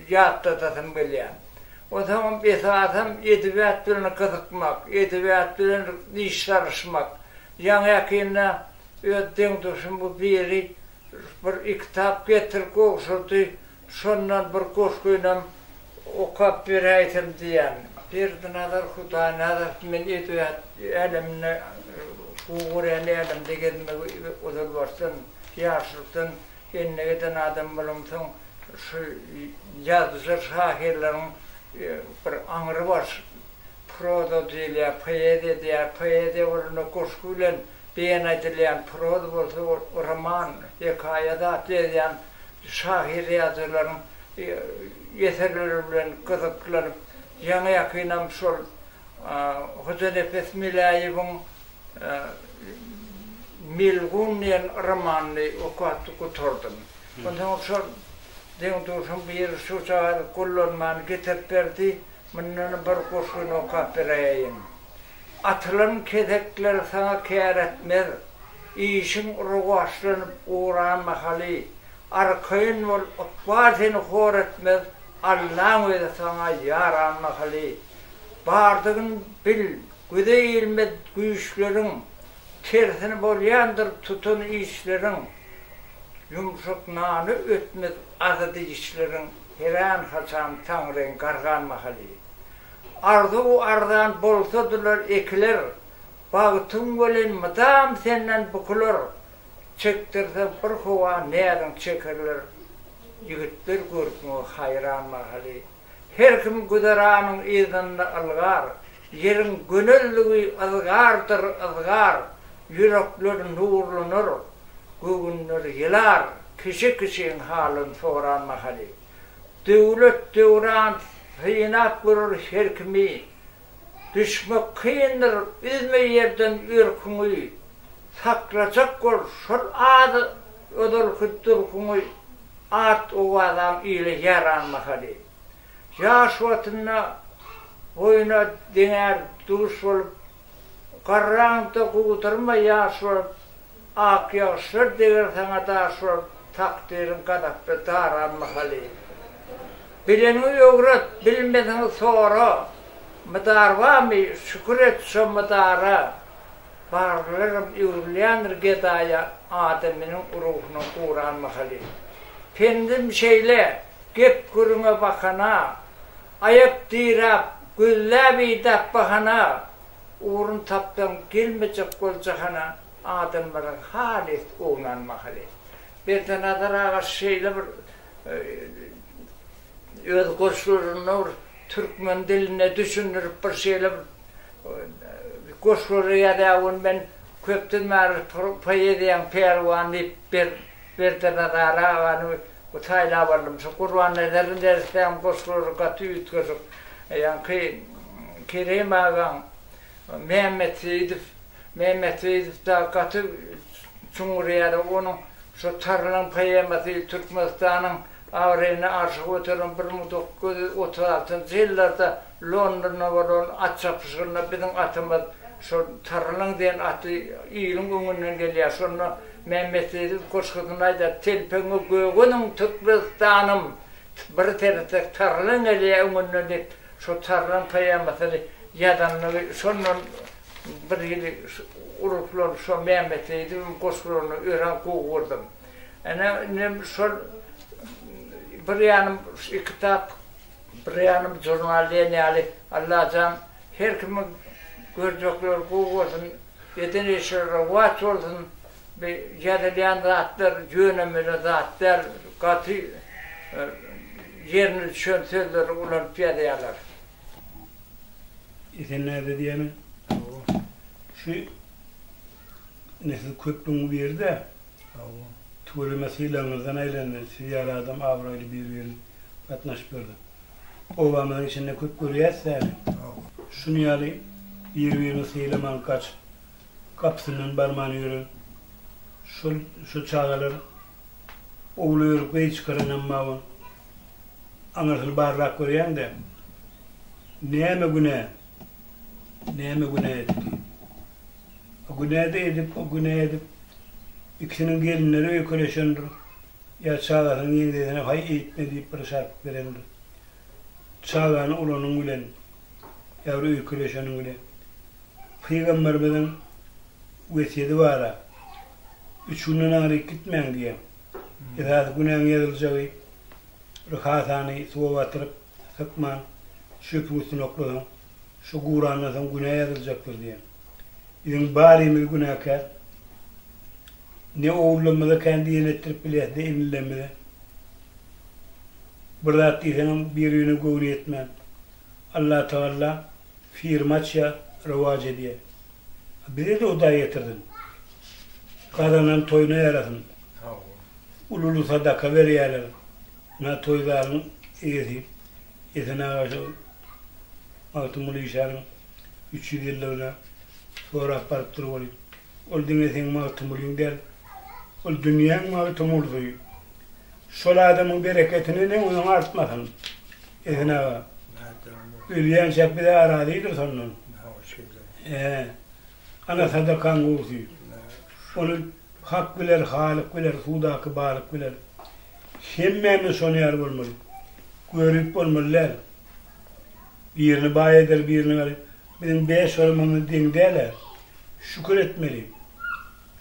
ýatladasym gelýär. Onsoňam esasam edebiýat bilen gyzykmak, edebiýat bilen iş salyşmak. Ýaňy-ýakynda öz deň-duşumyň biri bir kitap getirip gowşurdy. Şondan bir goşgynam okap beräýsem diýýän. Berdinazar Hudaýnazarow men edebiýat äleminde gowy görýän älemde gezmegi ozalbaşdan, ýaşlykdan endik eden adam bolamsoň, şu ýazyjy şahyrlaryň bir aňrybaş proza diýilýär, poeziýa diýýär, poeziýa bolanda goşgy bilen beýan edilýän, proza bolsa roman, hekaýa zat ýazýan şahyr-ýazyjylaryň eserleri bilen gyzyklanyp, ýaňy-ýakynam şol Hojanepes Meläýewiň Melgun diýen romanyny okap gutardym. Onsoň şol. Deň-duşum biri şujagaz gollanmany getirip berdi, mundanam bir goşgyny okap beräýeýin. Atylan kesekler saňa kär etmez, Işiň rowaçlanyp ugran mahaly, Arkaýyn bol, ykbal seni hor etmez, Allaň özi saňa ýaran mahaly. Bardygyn bil, göze ilmez güýçleriň, Tersine bolýandyr tutan işleriň. Ýumşak nany ötmez azy dişleriň, Herän-haçan Taňryň gargan mahaly. Arzuw arzan bolsadylar ekiler, Bagtyň welin mydam senden bukular, Çekdirseň bir howa näziň çekerler, Ýigitler görküňe haýran mahaly. Her kim güzeranyň yzynda ylgar, Ýeriň gönezligi yzgardyr yzgar, Ýürekler nurlanar, göwünler ýylar, Kişi kişiň halyn soran mahaly. Döwlet döwran synap görer her kimi, Düşmek kyndyr, üzme ýerden örküňi, Saklajak bol şol az ozalky durkuňy, At-owazaň ile ýaran mahaly. Ýaş wagtynda boýuna deňär duş bolup, Garraňda gudurma ýaş bolup, Ak ýagyşlar deger saňa daş bolup, Takdyryň gazaply daran mahaly. Bileniňi öwret, bilmedigiňi sora, Mydar barmy, şükür et şo mydara. Barlaram öwrülýändir gedaýa, Adamynyň ruhunyň guran mahaly. Pendim şeýle, gep-gürrüňe bakana, Aýak diräp, gözläp idäp bahana, Ugrun tapsaň gelmejek bol jahana, Adamlaryň halys ownan mahaly. Berdinazar aga şeýle bir öz goşgularynda bir türkmen dilinde düşündirip bir şeýle bir goşgulary ýazýar ony men köpden bäri poeziýaň pälwany diýip Berdinazar agany saýlap aldym. Şu Gurbannazar neressäň goşgulary gaty üýtgeşik. Ýaňky Kerim agaň Mämmet Seýidow Mämmet Seýidow dagy gaty çuňňur ýaly onuň şu Tarlaň poemasy Türkmenistanyň abraýyny arşa göteren 1936-njy ýyllarda Londonda bolan at çapyşygynda biziň atymyz şol Tarlaň diýen atly iliň öňünden gelýär. Şonda Mämmet Seýidow goşgusyny aýdar, Telpegiňi göge zyň Türkmenistanym, bir seretsek Tarlaň gelýär öňünden diýip, şo Tarlaň poemasyny ýazanlygy şondan Bir hili ruhlanyp şo Mämmet Seýidowyň goşgularyny örän gowy gördüm. Ine indem şol bir ýanym şu kitap, bir ýanym žurnal diýen ýaly Allajan her kimiň görjekleri gowy bolsun, eden işleri rowaç bolsun. Bi ýazylýan zatlar ýöne-möne zat däl, gaty ýerine düşen sözleri ulanyp ýazýarlar. Esen näde diýýäniň? Hawa. Şu ine siz köplügiň biri-dä. Hawa. Tüweleme sylagyňyzdan aýlandy. Siz ýaly adam abraýly bir-birini gatnaşyp ýörse. Obamyzyň içinde köp görýäs-dä. Hawa. Şuny ýaly bir-birini sylaman gaçyp, gapysyndan barman ýören şol şu çagalar owla ýörüp gyz çykaranam bar. Aňyrsyny barlap görýäň-de, näme günä, näme günä etdi? O günä-de edip, o günä edip, ikisiniň gelinleri öýkeleşendir, ýa çagasynyň ýeňsesine haý eýtme diýip bir şarpyk berendir. Çagany uranyň bilen, ýa bir öýkeleşeniň bilen. Pygamberimiziň wesýedi bar-a, Üç günden aňryk gitmäň diýýär. Esasy günäň ýazyljagy bir hasany suwa batyryp, sykman, çöpüň üstüne oklasaň, şu gurandan soň günä ýazyljakdyr diýen. Biziň barymyz günäkär. Ne ogullarymyza kän diýen etdirip bilýäs, ne inilerimize. Bir zat diýseňem bir-birine göwni ýetmän. Allatagalla firma açýar, rowaç edýär. Bize-de Hudaý getirsin. Gazanan toýuna ýarasyn. Uly-uly sadaka berýärler. Ynha toý zalyň eýesi Esen aga şo Magtymguly işanyň 300 ýyllygyna sorap barypdyr welin, ol diňe seň Magtymgulyň däl, ol dünýäň Magtymgulusy. Şol adamyň bereketini neň onuň artmasyn. Esen aga. Ölýänçäk bize arazydyr şondan. He. Ana sadakaň gowusy. Ony Hak biler, Halyk biler, suwdaky balyk biler. Hemmämiz şony ýaly bolmaly. Görip bolmaly däl. Birini baý eder, birini garyp. Biziň beş bolmamyz deň däl-ä. Şükür etmeli.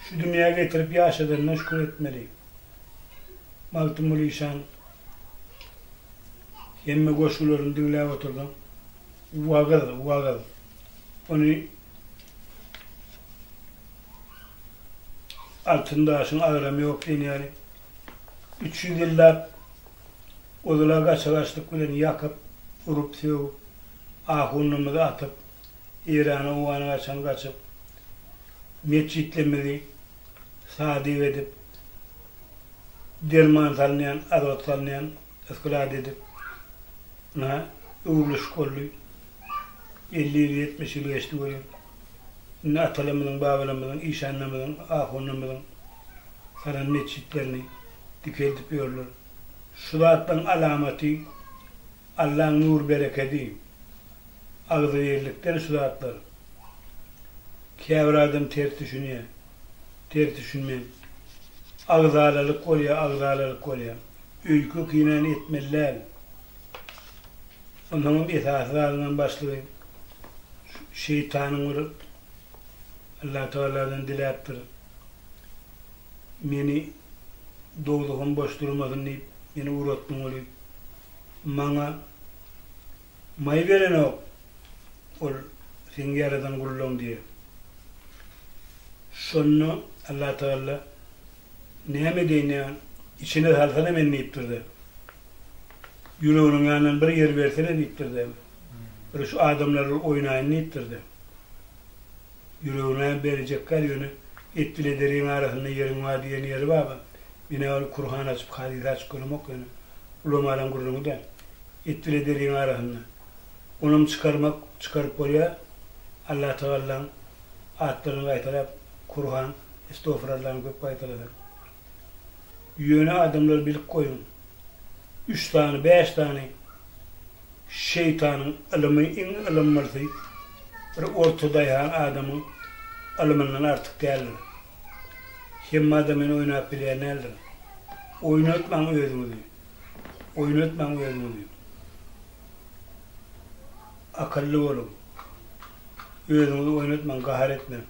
Şu dünýä getirip ýaşadanyna şükür etmeli. Magtymguly işan hemme goşgularyny diňläp otursaň, wagyz, wagyz. Ony altyn daşyň agramy ýok diýen ýaly, 300 ýyllap ozal-a gaça-gaçlyk bilen ýakyp, urup, sögüp, ahunlarymyzy atyp, Eýrana, Owgana gaçan gaçyp, metjitlerimizi sadyk edip, derman salynýan, azot salynýan ysklad edip, ynha, öwrülişik boldy. 50 ýyl, 70 ýyl geçdi welin, indi atalarymyzyň, babalarymyzyň, işanlarymyzyň, ahunlarymyzyň salan metjitlerini dikeldip ýörler. Şu zatlaryň alamaty Allaň nur-berekedi, agzybirlikden şu zatlar. Käbir adam ters düşünýär. Ters düşünmän. Agzalalyk bolýar, agzalalyk bolýar. Öýke-kinäni etmeli däl. Onsoňam esasy zadyňam başlygy şu şeýtanyň bir Allatagaladan diläpdir. Meni dowzahym boş durmasyn diýip, meni ugratdyň welin, Maňa maý berenok ol seň ýaradan gullaň diýýär. Şonda Allatagalla näme edeýin diýen, içine salsana meni diýipdir-de. Ýüreginiň ýanyndan bir ýer bersene diýipdir-de. Bir şu adamlar bilen oýnaýyn diýipdir-de. Ýüregine berjek däl ýöne et bile deriň arasynda ýeriň bar diýen ýeri bar. Men-ä ol Kurhan açyp, hadys açyp göremok ýöne ulamalaň gürrüňi däl. Et bile deriň arasynda. Onam çykarmak, çykaryp bolýar. Allatagallaň atlaryny gaýtalap, Kurhan, Estofurallany köp gaýtalasak. Ýöne adamlar bilip goýuň. Üç sany, bäş sany Şeýtanyň ylymy iň ylymlysy bir orta daýhan adamyň ylymyndan artyk däldir. Hemme adam meni oýnap bilýän däldir. Oýnatmaň özüňizi. Oýnatmaň özüňizi. Akylly boluň. Özüňizi oýnatmaň, gahar etmäň.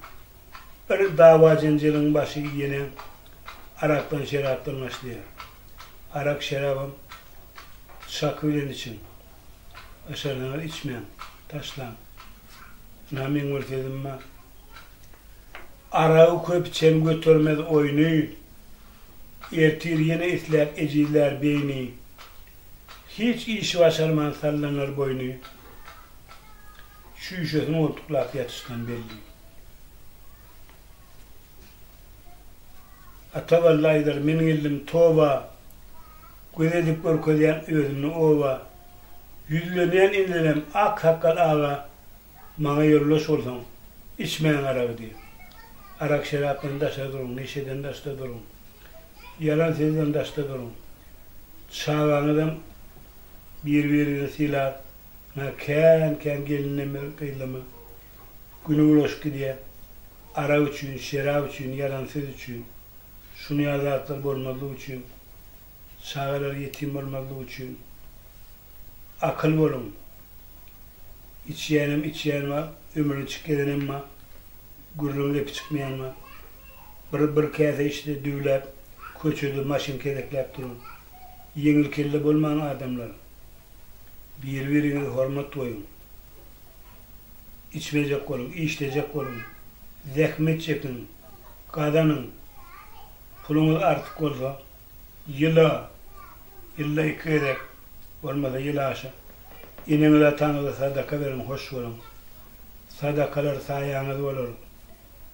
Bir dawa-jenjeliň başy ýene arakdan, şerapdan başlaýar. Arak, şerabam Çaky bilen içiň. Başarsaňyz içmäň. Taşlaň. Ynha meň bir sözüm bar. Aragy köp içen götermez oýny. Ertir ýene isläp ejizlär beýni. Hiç işi başarman sallanar boýny. Çüýşesini goltuklap ýatyşdan belli. Atabally aýdar, men geldim toba. Göz edip görkezýän özümni oba. Ýüzlenýän indenem ak sakgal aga, Maňa ýoldaş bolsaň, içmäň aragy diýip. Arak-şerapdan daşa duruň, neşeden daşda duruň. Ýalan sözden daşda duruň. Çagaňyzam bir-biriňizi sylap, ynha kän-kän gelinleme, gyzlama güni bulaşyp gidýär. Arak üçin, şerap üçin, ýalan söz üçin. Şuny ýaly zatlar bolmazlygy üçin, çagalar ýetim bolmazlygy üçin akyl boluň. Içýänem içýän bar, ömrüni çyk gezenem bar, gürrüň lepi çykmaýan bar. Bir bir käse içse düwläp, köçede maşyn kezekläp duran. Ýeňil kelle bolmaň adamlar. Bir-biriňize hormat goýuň. Içmejek boluň, işlejek boluň. Zähmet çekiň. Gazanyň. Puluňyz artyk bolsa, ýyla, ýylda iki gezek, bolmasa ýyl aşa, eneňize-ataňyza sadaka beriň, hoş boluň. Sadakalar saýaňyz bolar.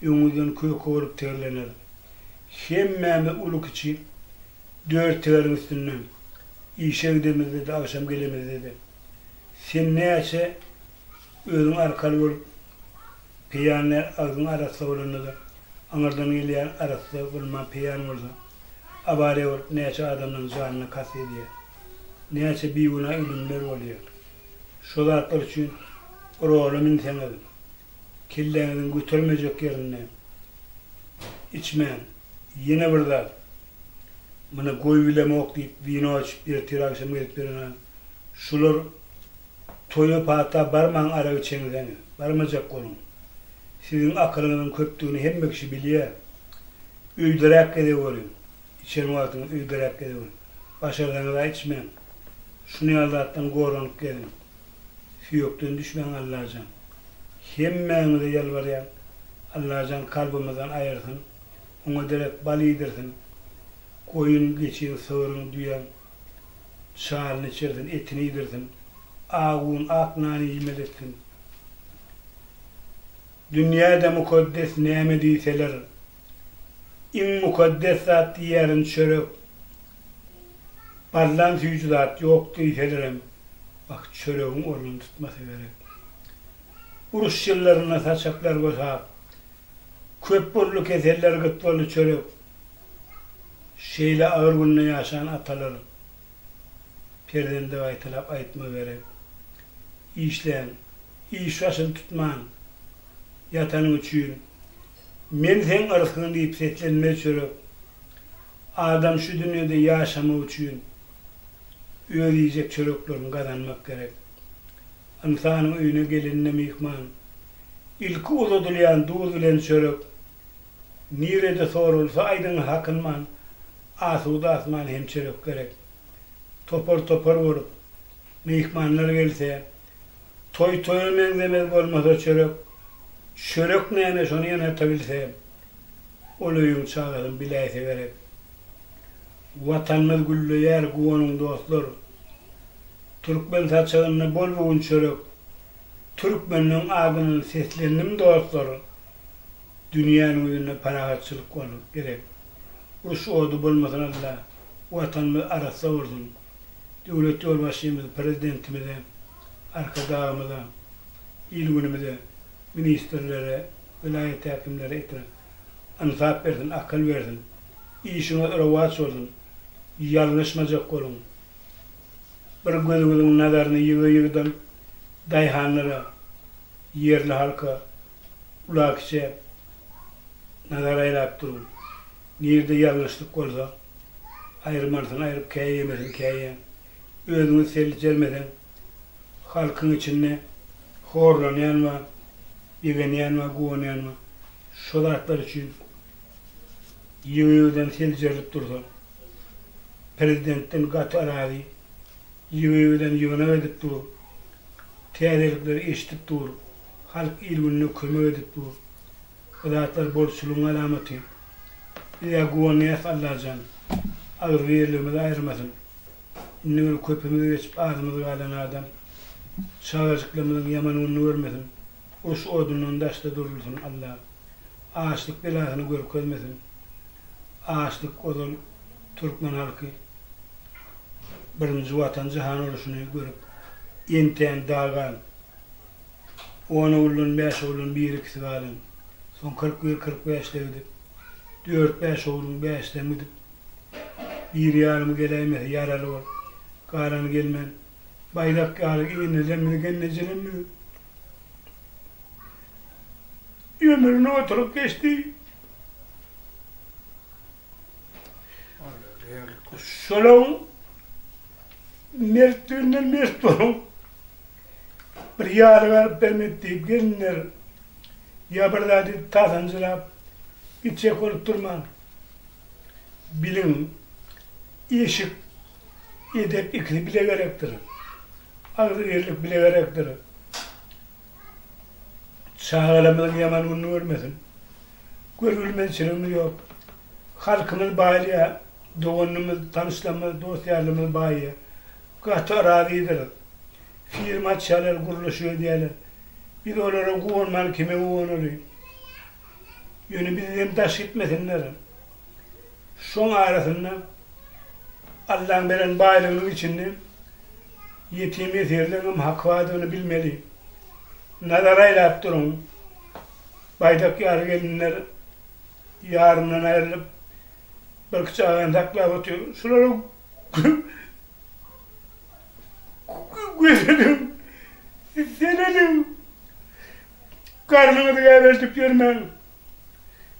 Öňüňizden köke bolup tigirlener. Hemmämiz uly-kiçi dört tigeriň üstünde. Işe gidemizde-de, agşam gelemizde-de. Sen näçe özüň arkaly bolup, Peýan däl, agzyň arassa bolanda-da, aňyrdan gelýän arassa bolman peýan bolsa. Awariýa bolup näçe adamlaryň janyna kast edýär. Näçe bigünä ölümler bolýar. Şo zatlar üçin rola münseňiz, kelläňiziň götermejek ýerinde içmäň. Ýene bir zat, muny goýubilemok diýip wino içip ertir-agşam gezip ýören şular toýa pata barmaň arak içeňizeňiz, barmajak boluň. Siziň akylyňyzyň köpdügini hemme kişi bilýär. Öýderäk gezeweriň. Içen wagtyňyz öýderäk gezeweriň. Başarsaňyz-a içmäň. Şuny ýaly zatdan goranyp geziň. Süýekden düşmäň Allajan. Hemmäňize ýalbarýan Allajan kalbymyzdan aýyrsyn. Oňa derek bal iýdirsin. Goýun, geçiň, sygryň, düýäň çalyny içirsin, etini iýdirsin. Ak un, ak nan iýmeli etsin. Dünýäde mukaddes näme diýseler, iň mukaddes zat diýýärin çörek. Baldan süýji zat ýok diýselerem, wah, çöregiň ornuny tutmasa gerek. Uruş ýyllarynda saçaklar boşap, köp boldy keseller, gyt boldy çörek. Şeýle agyr günde ýaşan atalar perzende gaýtalap aýtma gerek. Işläň, iş başyny tutman ýatanyň üçin Men seň yrsgyň diýip seslenmez çörek. Adam şu dünýede ýaşamak üçin öz iýjek çöreklerini gazanmak gerek. Ynsanyň öýüne gelenine myhman, ilki uzadylýan duz bilen çörek. Nirede soralsa aýdyň hakynman, asuda asman hem çörek gerek. Topar-topar bolup, myhmanlar gelse, toý toýa meňzemez bolmasa çörek. Çörek näme şony ýene bilse, ol öýüň çagasyny biläýse gerek. Watanymyz gülleýär, guwanyň dostlar. Türkmen saçagynda bol bu gün çörek. Türkmenleň adyndan seslendim dostlar. Dünýäniň ýüzünde parahatçylyk bolsun gerek. Uruş ody bolmasyn Alla. Watanymyz arassa bolsun. Döwlet ýolbaşçymyz Prezidentimize, Arkadagymyza, il-günümize, ministrlere, welaýat häkimlere etra ynsap bersin, akyl bersin. Işiňiz rowaç bolsun. Ýalňyşmajak boluň. Bir gözüňiziň nazaryny ýygy-ýygydan daýhanlara, ýerli halka, ula-kiçä nazar aýlap duruň. Nirde ýalňyşlyk bolsa, aýyrmalysyny aýryp käýemesini käýäň. Özüňiz seljermeseň, halkyň içinde horlanýan bar, begenýän bar, guwanýan bar. Şo zatlar üçin ýygy-ýygydan seljerilip dursa, prezidentden gaty razy, ýygy-ýygydan ýygnak edip dur, täzelikleri eşidip dur, halk il-gününe kömek edip dur. Bu zatlar bolçulygyň alamaty. Biz-ä guwanýas Allajan, agzybirligimizi aýyrmasyn. Indi bir köpümiz geçip azymyz galan adam çagajyklarymyzyň ýaman gününi görmesin. Uruş odundan daşda durulsyn Alla. Açlyk belasyny görkezmesin. Açlyk ozal türkmen halky birinji watan jahan uruşyny görüp entän dagan on oguldan bäş oguldan biri ikisi galan. Soň 41 45 de gidip dört bäş ogluň bäşisem gidip biri ýarymy geläýmese ýaraly bolup galany gelmän baýdak ýaly enelerimizi gelnejelerimizi ömrüni oturyp geçdi. Şolaň mertliginden mert boluň. Bir ýalyk alyp bermedi diýip gelinler ýa bir zat edip tasanjyrap gitjek bolup durmaň. Biliň, eşik, edep ikisi bile gerekdir. Agzybirlik bile gerekdir. Çagalarymyzyň ýaman gününi görmesin. Görbilmezçiligimiz ýok. Halkymyz baýlaýar, doganymyz, tanyşlarymyz, dost-ýarlarymyz baýaýar. Gaty razydyrys. Firma açýarlar, gurluşyk edýärler. Biz olara guwanman kime guwanaly? Ýöne bizden daş gitmesinler. Şoň arasynda Allaň beren baýlygynyň içinde ýetim-ýesirleňem haky bardygyny bilmeli. Nazar aýlap duruň. Baýdak ýaly gelinler ýaryndan aýrylyp. Birki çagany saklap otyr. Şulara göz ediň. Serediň. Garnyňyzy gäberdip ýörmäň.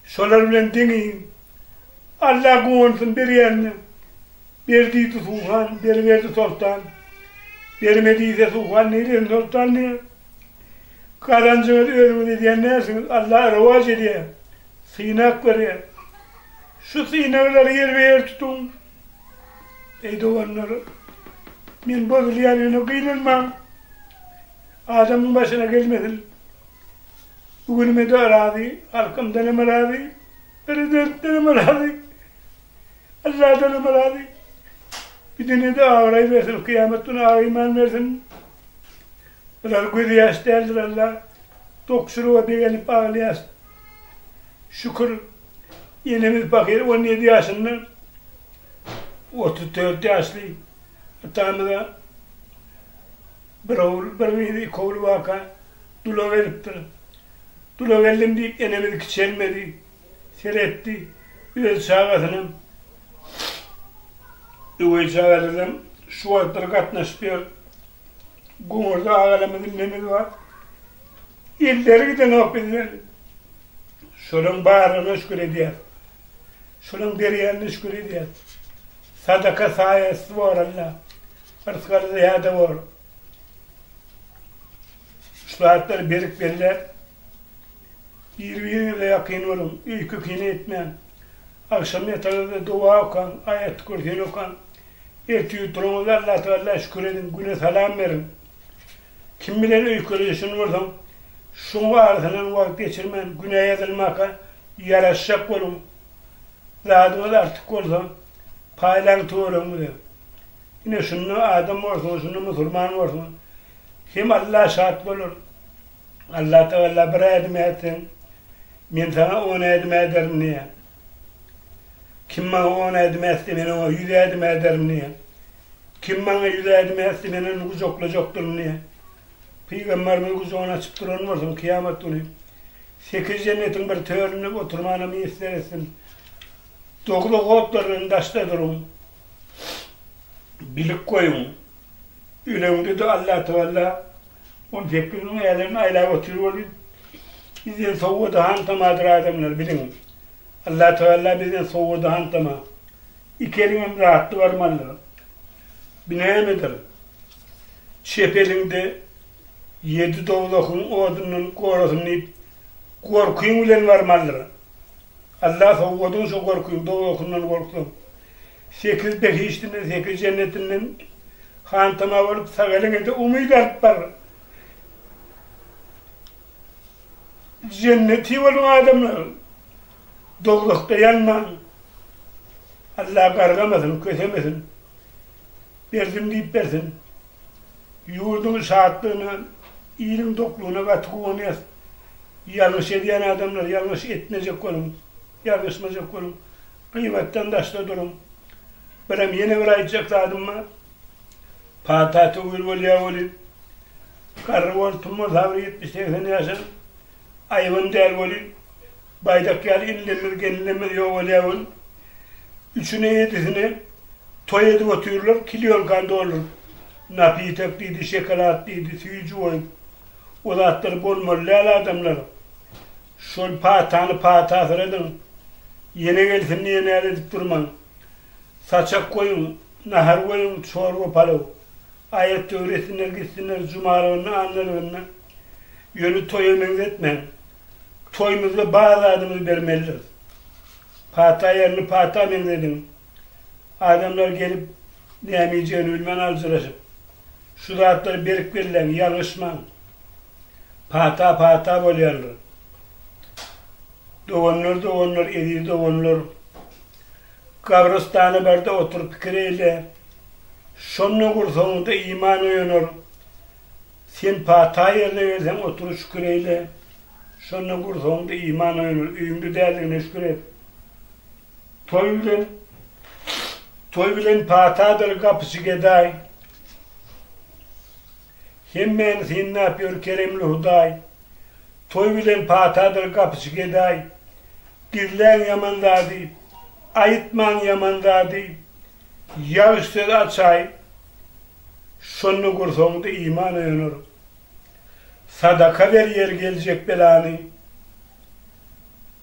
Şolar bilen deň iýiň. Alla guwansyn berýänine. Ber diýdi Suhan, beriberdi Soltan. Berme diýse Suhan neýlesin Soltan diýýär. Gazanjyňyzy özüňiz edýän dälsiňiz, Alla rowaç edýär, synap görýär. Şu synaglary ýerbe-ýer tutuň. Eý doganlar, men bozulýan ýöne gynanmaň. Adamyň başyna gelmesin. Bu günüme-de razy, halkymdanam razy, prezidentdenem razy. Alladanam razy. Bir dünýede abraý bersin, kyýamat güni ak iman bersin. Bular göz ýaş däldir Alla. Dokşuryga begenip aglaýas. Şükür enemiz pahyr 17 ýaşynda 34 ýaşly atamyza bir ogul, bir gyz, iki ogly barka dula gelipdir. Dula geldim diýip enemiz kiçelmedi. Seretdi, öz çagasynam, öweý çagalaram şu wagtlar gatnaşyp ýör. Goňurda agalarymyz, inimiz bar. Elleri gidenok bizden. Şolaň barlygyna şükür edýäs. Şolaň berýänine şükür edýäs. Sadaka saýasy bor Alla. Yrsgaly zyýada bor. Şu zatlary berk belläp, Bir-biriňize ýakyn boluň, öýke-kine etmäň. Agşam ýataňyzda doga okaň, aýaty-kürsini okaň. Ertir turaňyzda Allatagala şükür ediň, güne salam beriň. Kim bilen öýkeleşen bolsaň, şoň arasyndan wagt geçirmän, günä ýazylmaka ýaraşjak boluň. Zadyňyz artyk bolsa, paýlaň töweregiňize. Ine, şunda adam borsuňyz, şunda musulman borsuňyz. Hem Alla şat bolar. Allatagala bir ädim ätseň, men saňa on ädim äderin diýýär. Kim maňa on ädim ätse, men oňa ýüz ädim äderin diýýär. Kim maňa ýüz ädim ätse, men ony gujaklajakdyryn diýýär. Pygamberimiz gujagyny açyp duran bolsun, kyýamat güni sekiz jennetiň bir töründe oturmana miýesser etsin. Dogzak otlaryndan daşda duruň. Bilip goýuň. Öleňde-de Allatagala 18 müň älem aýlap otyr welin, bizden sowgady hantamadyr adamlar, biliň. Allatagala bizden sowgady hantama. Iki eliňem zatly barmalydyr. Bi nämedir? Çep eliňde ýedi dowzahyň odundan gorasyn diýip, gorkyň bilen barmalydyr. Alla sowgadyň şo gorkyň dowzahyndan gorksaň. Sekiz behişdinden, sekiz jennetinden hantama bolup sag eliňede umyt alyp bar. Jenneti boluň adamlar. Dowzahda ýanmaň. Allah gargamasyn, kösemesin. Berdim diýip bersin. Ýurduň şatlygyna, iliň doklugyna gaty guwanýas. Ýalňyş edýän adamlar ýalňyş etmejek boluň, ýalňyşmajak boluň. Gybatdan daşda duruň. Birem ýene bir aýtjak zadym bar. Pata töwir bolýar welin, garry bolupdym bolsa bir ýetmiş-segsen ýaşa aýybam däl welin, baýdak ýaly inlemmiz, gelinlemmiz ýok bolýar welin, üçüne, ýedisine toý edip otyrlar, kilýonkany dolduryp. Napitek diýdi, şokolad diýdi, süýji goýup. O zatlar bolmaly däl adamlar. Şol patany patasyradyň. Ýene gelsin diýen ýaly edip durmaň. Saçak goýuň, nahar goýuň, çorba, palaw. Aýat-töwir etsinler gitsinler jumalygynda, annalygynda. Ýöne toýa meňzetmäň. Toýumyzda bar zadymyzy bermelidiris. Pata ýerini pata meňzediň. Adamlar gelip näme iýjegini bilmän aljyraşyp. Şu zatlary berk belläň, ýalňyşmaň. Pata pata bolýandyr. Doganlar doganlar eziz doganlar. Gabrystana barda otur pikir eýle. Şonda gursagyňda iman oýanar. Sen pata ýerde gelseň otur şükür eýle. Şonda gursagyňda iman oýanar. Öýüňde däldigine şükür et. Toý bilen Toý bilen patadyr gapyçy gedaý. Hemmäni synlap ýör keremli Hudaý. Toý bilen patadyr gapyçy gedaý. Gizläň ýaman zady. Aýtmaň ýaman zady, ýagşy söz açaý, Şonda gursagyňda iman oýanar. Sadaka ber ýeri geljek belany,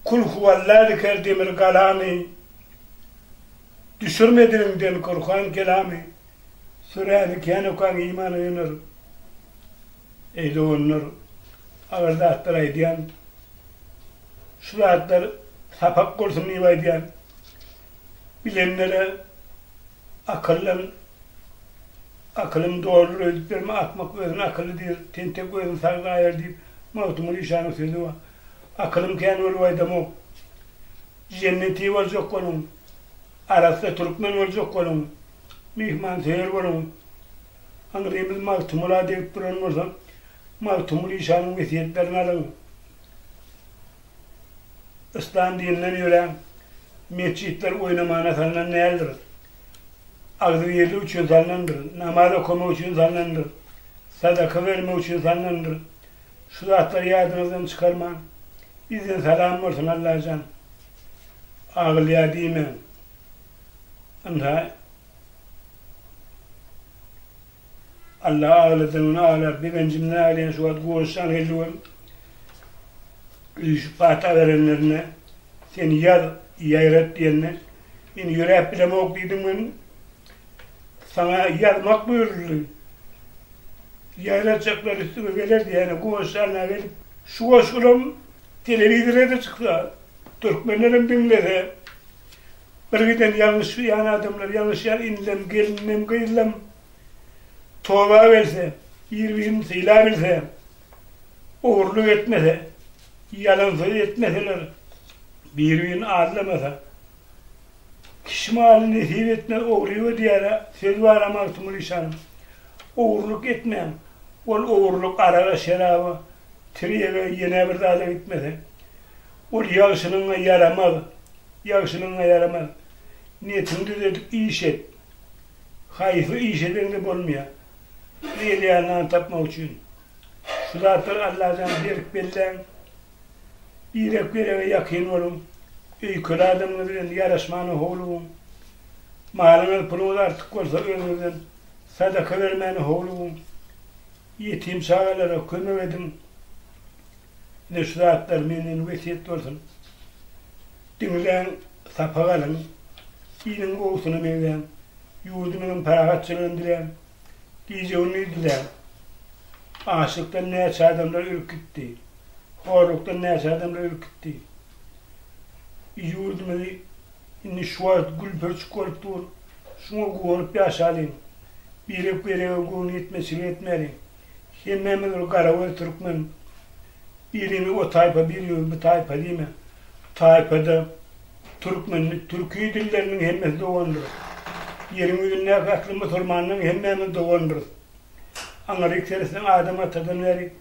Kul-huwalla diker demir galany, Düşürme diliňden Gurhan kelamy, Süräni kän okaň iman oýanar. Eý doganlar, agyr zatlar aýdýan. Şu zatlar sapak bolsun diýip aýdýan. Bilenlere akyldan akylym doludyr öýdüp ýörme, akmak özüni akylly diýr, tentek özüni sag saýar diýip Magtymguly işanyň sözi bar. Akylym kän bolup aýdamok. Jenneti boljak boluň. Arassa türkmen boljak boluň. Myhmansöýer boluň. Aňrymyz Magtymgula degip duran bolsa, Magtymguly işanyň wesýetlerini alyň. Yslam dininden ýöräň. Metjitler oýnamana salnan däldir. Agzybirlik üçin salnandyr, namaz okamak üçin salnandyr, sadaka bermek üçin salnandyr. Şu zatlary ýadyňyzdan çykarmaň. Bizden salam bolsun Allajan. Agylýa diýmäň. Ynha Alla agladanyny aglar, begenjimden aglaýan şu wagt Guwançjan geldi we üýşüp pata berenlerinde sen ýaz, ýaýrat diýende men ýöräp bilemok diýdim men saňa ýazmak buýruldy. Ýaýratjaklar üstüňe geler diýene Guwançjan gelip şu goşgulam telewizora-da çyksa, türkmenlerem diňlese Bir giden ýalňyşýan adamlar, ýalňyşýan inilem, gelinem, gyzlam toba gelse, bir-birini sylabilse, ogurlyk etmese, ýalan söz etmeseler, bir-birini aldamasa, kişi maly nesip etmez ogryga diýýär-ä, söz bar-a Magtymguly işanyň. Ogurlyk etmäň, ol ogurlyk araga, şeraba, tirýege, ýene bir zada gitmese, ol ýagşylygyňa ýaramaz. Ýagşylygyňa ýaramaz. Niýetiňi düzedip iş et. Haýsy iş edeňde bolmaýar. Bir elýan nan tapmak üçin. Şu zatlary Allajan berk belläň. Birek-birege ýakyn boluň. Öýkeli adamyňyz bilen ýaraşmana howlugyň. Malyňyz, puluňyz artyk bolsa özüňizden sadaka bermäne howlugyň. Ýetim çagalara kömek ediň. Ine şu zatlar menden wesýet bolsun. Diňläň, sapak alyň. Iliň gowusyna meňzäň. Ýurdumyzyň parahatçylygyny diläň. Gije-gündiz diläň. Açlykdan näçe adamlar ölüp gitdi. Horlukdan näçe adamlar ölüp gitdi. Ýurdumyzy indi şu wagt gül-pürçük bolup dur. Şuňa guwanyp ýaşalyň. Birek-birege göwnüýetmezçilik etmäliň. Hemmämiz bir garagöz türkmen. Birimiz o taýpa, birimiz bu taýpa diýme. Taýpada türkmenlik, türki dilleriniň hemmesi dogandyr. Ýeriň ýüzündäki ähli musulmanlaryň hemmämiz dogandyrys. Aňryk seretseň Adam atadan bäri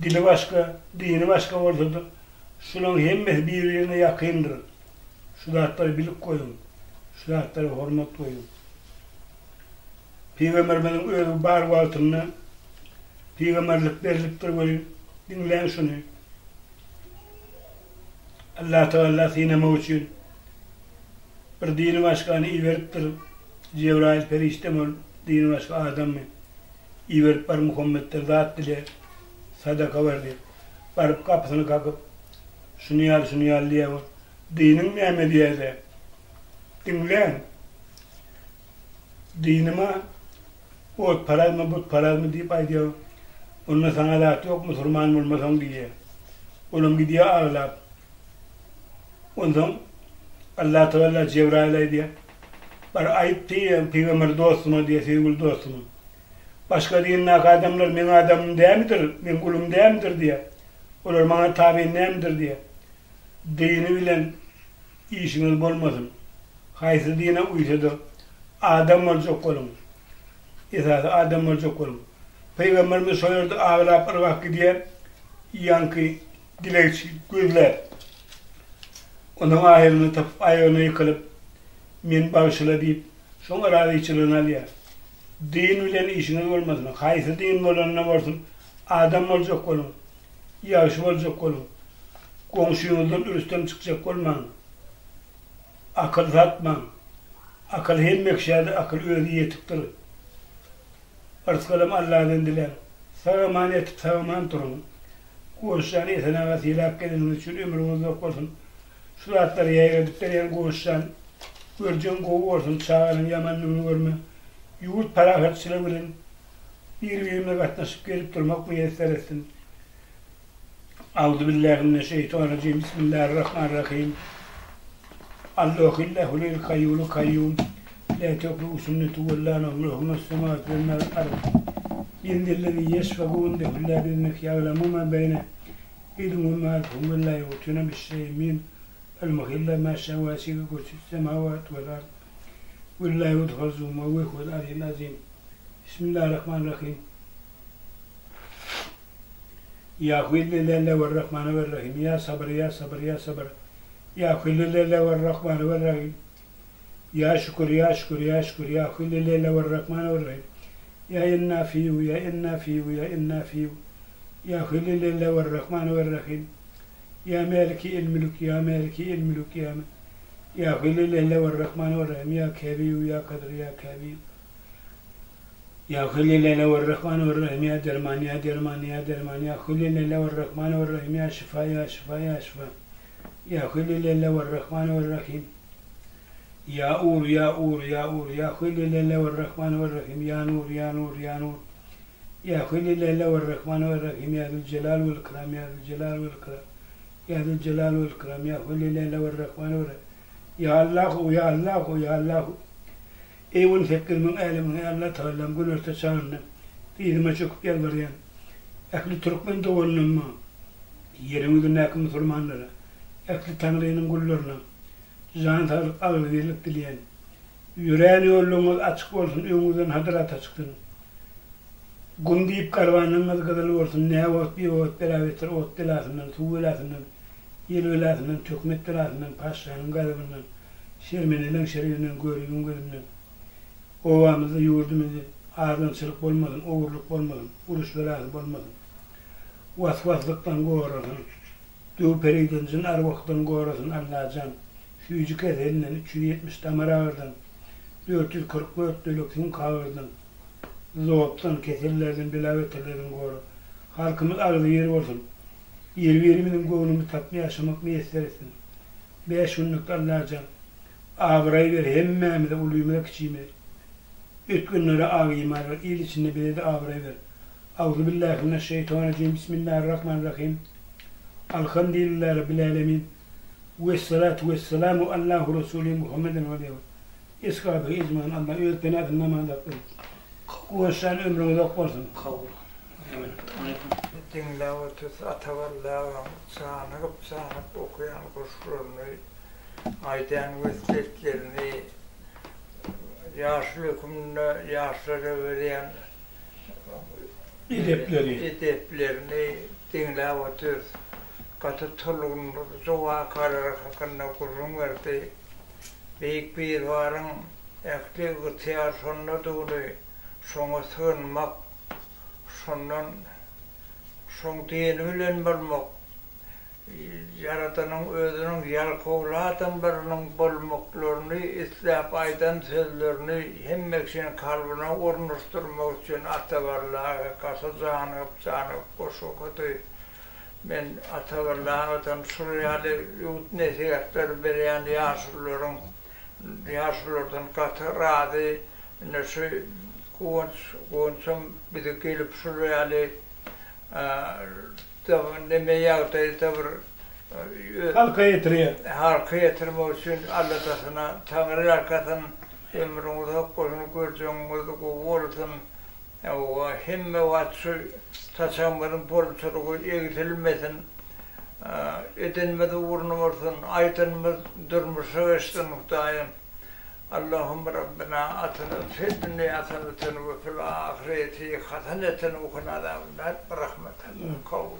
dili başga, dini başga bolsa-da, şularyň hemmesi bir-birine ýakyndyr. Şu zatlary bilip goýuň. Şu zatlara hormat goýuň. Pygamberimiziň özi bar wagtynda pygamberlik berlipdir welin, diňläň şuny. Allatagala synamak üçin bir dini başgany iberipdir. Jebraýyl perişdemi ol dini başga adammy? Iberip bar Muhammetden zat dile, sadaka ber diýip. Baryp gapysyny kakyp, şuny ýaly, şuny ýaly diýýär. Diniň näme diýýär-de? Diňläň. Dinime otparazmy, butparazmy diýip aýdýar. Onda saňa zat ýok, musulman bolmasaň diýýär. Olam gidýär aglap. Onsoň Allatagala Jebraýyla aýdýar, Bar aýt diýýär, pygamber dostuma diýýär, söýgüli dostuma. Başga dindäki adamlar meň adamym dälmidir, meň gulum dälmidir diýýär. Olar maňa tabyn dälmidir diýýär. Dini bilen işiňiz bolmasyn. Haýsy dine uýsa-da, adam boljak boluň. Esasy adam boljak boluň. Pygamberimiz şol ýerde aglap yrgap gidýär, ýaňky dilegçi gözläp. Onuň ahyryny tapyp aýagyna ýykylyp, Meni bagyşla diýip, şoň razyçylygyny alýar. Din bilen işiňiz bolmasyn. Haýsy din bolanda bolsun, adam boljak boluň. Ýagşy boljak boluň. Goňşyňyzdan rüstem çykjak bolmaň. Akyl satmaň. Akyl hemme kişäde akyl özi ýetikdir. Yrsgalam Alladan diläň. Sag-aman ýatyp sag-aman turuň. Guwançjan Esen aga sylap geleniňiz üçin ömrüňiz uzak bolsun. Şu zatlary ýaýradyp berýän Guwançjan görjegiň gowy bolsun çagalaň ýamanlygyny görme. Ýurt parahatçylygy bilen bir-birimize gatnaşyp gelip durmak miýesser etsin. Auzubillahi mineşşeýtanirrajim Bismillahirrahmanirrahim Allahillahul kayyul kayyum La te'khudhuhu sinetun ve la nevm lehu mas semavati ve ma'l ard Men zellezi yeşfe'u indehu illa bi'iznih ya'lemu ma beyne eydihim ve ma halfehum ve la yuhtune bi'şey'in min ilmihi illa ma şa'a vesi'a kursiyü's semavati vel ard ve la yudhazum ve huvel aliyyul azim Bismillahirrahmanirrahim Ýa Hüllelelle werrahmane werrahim Ýa Sabyr Ýa Sabyr Ýa Sabyr Ýa Hüllelelle werrahmane werrahim Ýa Şükür Ýa Şükür Ýa Şükür Ýa Hüllelelle werrahmane werrahim Ýa Ennafiýu Ýa Ennafiýu Ýa Ennafiýu Ýa Hüllelelle werrahmane werrahim Ýa Mäliki el-Mülük Ýa Mäliki el-Mülük Ýa Ýa Hüllelelle werrahmane werrahim Ýa Käbiýu Ýa Kadyr Ýa Käbiýu Ýa Hüllelele werrahman werrahim ýa derman ýa derman ýa derman ýa Hüllelele werrahman werrahim ýa şifa ýa şifa ýa şifa ýa Hüllelele werrahman werrahim ýa ur ýa ur ýa ur ýa Hüllelele werrahman werrahim ýa nur ýa nur ýa nur ýa Hüllelele werrahman werrahim ýa züljelal wel ikram ýa züljelal wel ikram ýa züljelal wel ikram ýa Hüllelele werrahman werrahim ýa Allahu ýa Allahu ýa Allahu Eý 18 müň älemiň eý Allatagalam günorta çagynda dyzyma çöküp ýalbarýan ähli türkmen doganlaryma, ýeriň ýüzündäki musulmanlara, ähli Taňrynyň gullaryna jan saglyk agzybirlik dileýän. Ýörän ýollaryňyz açyk bolsun öňüňizden Hydyr ata çyksyn. Gum diýip garbanyňyz gyzyl bolsun näwagt biwagt bela beter ot belasyndan suw belasyndan ýel belasyndan töhmet belasyndan paşşanyň gazabyndan Şermeneleň şeriginden, göribiň gözünden. Obamyzda, ýurdumyzda azgynçylyk bolmasyn, ogurlyk bolmasyn, uruş belasy bolmasyn. Was-waslykdan gorasyn. Döw-periden, jyn-arwahdan gorasyn Allajan. Süýji keselinden, 370 damar agyrdan, 444 dölek süňk agyrdan, zobdan, kesellerden, bela-beterlerden gora. Halkymyz agzybir bolsun. Bir-birimiziň göwnümizi tapyp ýaşamak miýesser etsin. Bäş günlük Allajan abraý ber hemmämize ulymyza kiçimize ötgenlere ak iman ber il içinde bizede abraý ber Auzubillahi mineşşeýtanirrajim Bismillahirrahmanirrahim Alhamdilillah Rabbil alemin Wessalatu wessalamu Allahu Rasuli Muhammeden we aleyhi Eshabihi ecmain Allah öz penasynda aman saklasyn Guwançjan ömrüň uzak bolsun. Kabul. Amin. Diňläp otyrys Atabally agaň janygyp-janygyp okaýan goşgularyny, aýdýan wesýetlerini, ýaşuly hökmünde ýaşlara berýän Edepleri. edeplerini diňläp otyrys. Gaty tolgundyryjy wakalar hakynda gürrüň berdi. Beýik Biribaryň ähli ygtyýar şondadygyny, şoňa sygynmak, şondan şoň diýeni bilen bolmak, Ýaradanyň özüniň ýalkawly adamlarynyň bolmaklaryny isläp aýdan sözlerini hemme kişiniň kalbyna ornaşdyrmak üçin Atabally aga gaty janygyp-janygyp goşgy okady. Men Atabally agadan şul ýaly öwüt-nesihatlar berýän ýaşulularyň ýaşululardan gaty razy. Ine şu Guwanç Guwançam bizi gelip şul ýaly neme ýagdaýda bir Halka ýetirýär. Halka ýetirmek üçin Allatasyna Taňry ýalkasyn, ömrüň uzak bolsun, görjegiňiz gowy bolsun. Hawa, hemme wagt şu saçagymyzyň bolçulygy egsilmesin. Edenimiz ugruna bolsun, aýdanymyz durmuşa geçsin Hudaýym. Allahumma Rabbena atina fid dünýa hasaneten we fil ahireti hasaneten we kina azaban nar bi rahmetika. Kabul.